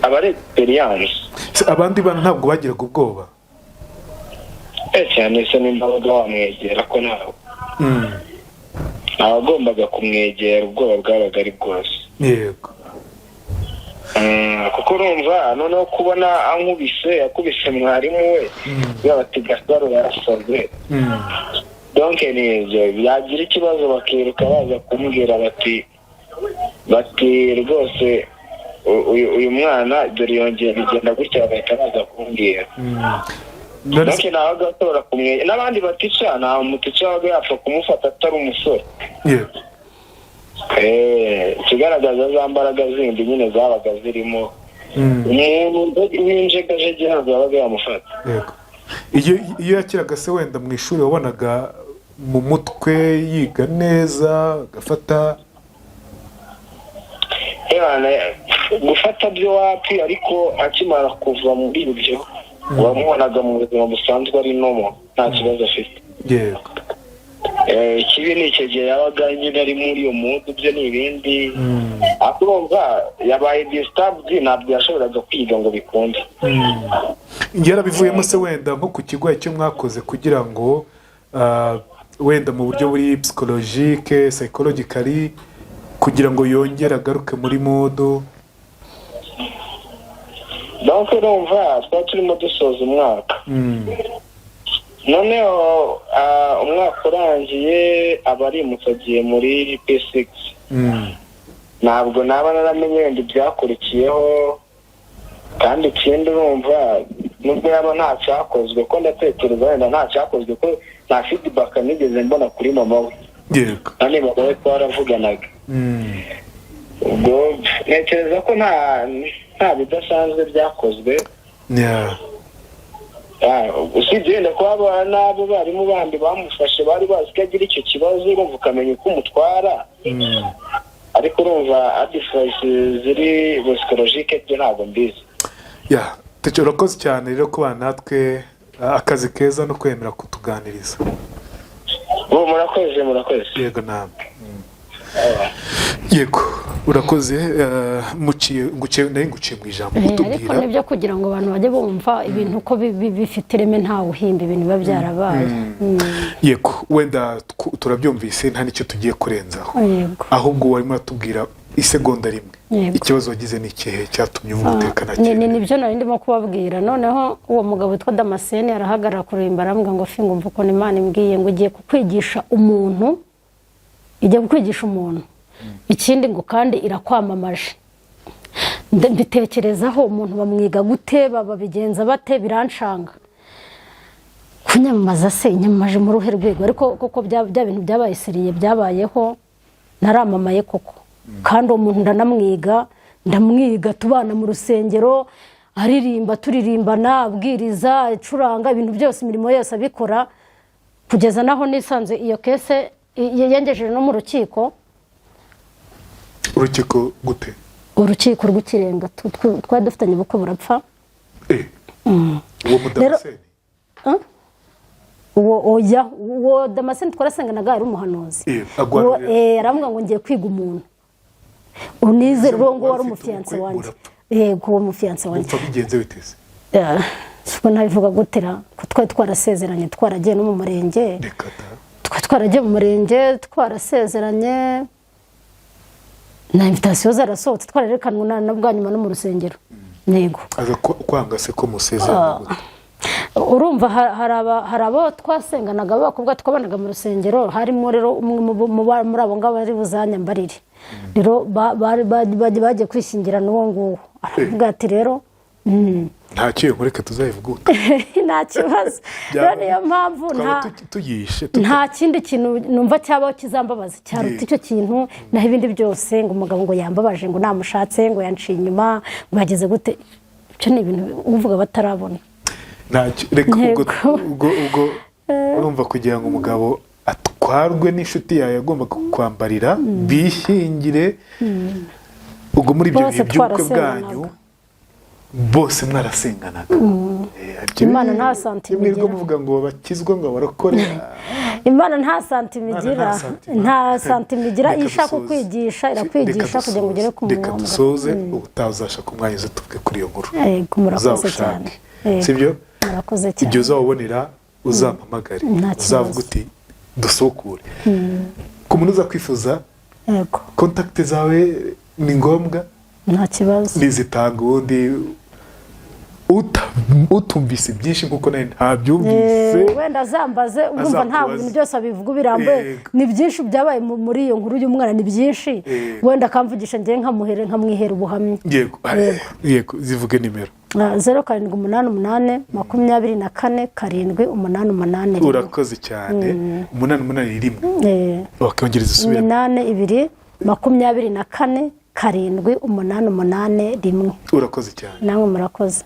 aba ari experience. Se abandi bana ntabwo bagiraga ubwoba? Cyane se nimba wabaga wamwegera ko ntawe ntawagombaga kumwegera, ubwoba bwabaga ari bwose. Kuko urumva noneho kubona ankubise, yakubise mwarimu we, yaba ati: "Gasaro yarasaze." Donc ni ibyo, byagira ikibazo bakiruka baza kumbwira bati: "Rwose uyu mwana dore yongeye bigenda gutya," bagahita baza kumbwira. None Donc ntawaga ashobora kumwegera n'abandi bateacher, nta muteacher wabaga yapfa kumufata atari umusore. Ikigaragaza za mbaraga zindi nyine zabaga zirimo, umuntu w'injegajege ntabwo yabaga yamufata. Yego, iyo yakiraga se, wenda mu ishuri wabonaga mu mutwe yiga neza, agafata? Ebana, gufata byo wapi, ariko akimara kuva muri ibyo wamubonaga mu buzima busanzwe ari normal, nta kibazo afite. Ikibi ni icyo gihe yabaga nyine ari muri iyo mood, byo ni ibindi. Ariko urumva yabaye disturbed, ntabwo yashoboraga kwiga ngo bikunde. Yarabivuyemo se, wenda nko ku kigo icyo mwakoze kugira ngo wenda mu buryo buri psychologique, psychologically, kugira ngo yongere agaruke muri mood? Donc urumva twari turimo dusoza umwaka, noneho umwaka urangiye aba arimutse agiye muri P6. Ntabwo naba naramenye wenda ibyakurikiyeho. Kandi ikindi, urumva nubwo yaba nta cyakozwe, ko ndatekereza wenda nta cyakozwe, ko nta feedback nigeze mbona kuri mama we, kandi mama we twaravuganaga. Ubwo ntekereza ko nta bidasanzwe byakozwe. Usibye wenda kuba n'abo barimu bandi bamufashe bari bazi ko agira icyo kibazo, urumva ukamenya uko umutwara. Ariko urumva advice ziri psychologique byo ntabwo mbizi. Ya, teacher, urakoze cyane rero kubana natwe, akazi keza no kwemera kutuganiriza. Ubu murakoze, murakoze. Yego namwe. Yego, urakoze. Muciye nguciye, nari nguciye mu ijambo. Ariko Kutubwira nibyo, kugira ngo abantu bajye bumva ibintu uko bifite ireme, ntawe uhimba ibintu biba byarabaye. Yego, wenda turabyumvise, nta n'icyo tugiye kurenzaho. Ahubwo warimo uratubwira isegonda rimwe. Ikibazo wagize ni ikihe cyatumye uvuga uteka nta kintu? Nibyo nari ndimo kubabwira. Noneho uwo mugabo witwa Damascene arahagarara kurimba, arambwira ngo: "Finga, umva ukuntu Imana imbwiye ngo igiye kukwigisha umuntu, igiye kukwigisha umuntu, ikindi ngo kandi irakwamamaje." Mbitekerezaho, umuntu bamwiga gute, babigenza bate? Biranshanga. Kunyamamaza se, nyamamaje mu ruhe rwego? Ariko koko bya bintu byabaye sérieux, byabayeho, naramamaye koko. Kandi uwo muntu ndanamwiga, ndamwiga, tubana mu rusengero, aririmba, turirimbana, abwiriza, acuranga, ibintu byose, imirimo yose abikora, kugeza naho nisanze iyo case yengejeje no mu rukiko. Urukiko gute? Urukiko rw'Ikirenga. Twari dufitanye ubukwe, burapfa. Uwo mudamaseni? Uwo oya, uwo Damascene twarasenganaga, yari umuhanuzi. Agwanirira. Uwo, aravuga ngo ngiye kwiga umuntu unizere. Uwo nguwo wari Wari ufite umufiancé ubukwe, wanjye. burapfa. Yego, uwo mufiancé wanjye. Upfa bigenze biteze? Ubwo nabivuga gutera ko twari twarasezeranye, twaragiye no mu murenge. Reka da! Twari twaragiye mu murenge, twarasezeranye, na invitation zarasohotse, twararekanwe na bwa nyuma no mu rusengero, yego. Aza kwanga se ko musezerana gute? Urumva hari abo twasenganaga b'abakobwa twabanaga mu rusengero, harimo rero umwe muri abo ngabo ari buzanyambarire. Rero bagiye kwishyingira n'uwo nguwo, aravuga ati rero Ntacyo, iyo nkuru reka tuzayivuga ute. Nta kibazo. Rero niyo mpamvu Twaba nta tuyishe nta kindi kintu numva cyabaho kizambabaza cyaruta icyo kintu. Naho ibindi byose, ngo umugabo ngo yambabaje, ngo namushatse, ngo yanciye inyuma, ngo yageze gute, ibyo ni ibintu uvuga batarabona. Ntacyo, reka ubwo. Yego. Ubwo urumva, kugira ngo umugabo atwarwe n'inshuti yawe yagombaga kukwambarira, bishyingire, ubwo muri ibyo Bose bihe by'ubukwe twarasenganaga. bwanyu bose mwarasenganaga. Imana nta santima mwirirwa igira. muvuga ngo bakizwa, ngo barokore. Imana nta santima Imana igira. nta santima. Nta santima igira. Reka Iyo ishaka dusoze. kukwigisha, irakwigisha Reka kugira ngo ugere ku dusoze. Reka murongo. dusoze, ubutaha uzashaka umwanya uze tuvuge kuri iyo nkuru. Yego, murakoze Uzawushake. cyane. Yego, Sibyo? murakoze cyane. Igihe uzawubonera uzampamagare. Nta kibazo. Uzavuga uti dusukure ku muntu uza kwifuza. Yego. Contact zawe ni ngombwa. Nta kibazo. Nizitanga ubundi utumvise byinshi nkuko nawe ntabyumvise. Wenda azambaze, urumva nta Azakubaze. bintu byose abivuga birambuye. Ni byinshi byabaye muri iyo nkuru y'umwana, ni byinshi. Wenda akamvugisha, ngewe nkamwihera ubuhamya. Yego, zivuge nimero. 0788 24 78 81. Urakoze cyane. 881? Wakongera izisubiremo. 8 2 24 7 8 8 1. Urakoze cyane. Namwe murakoze.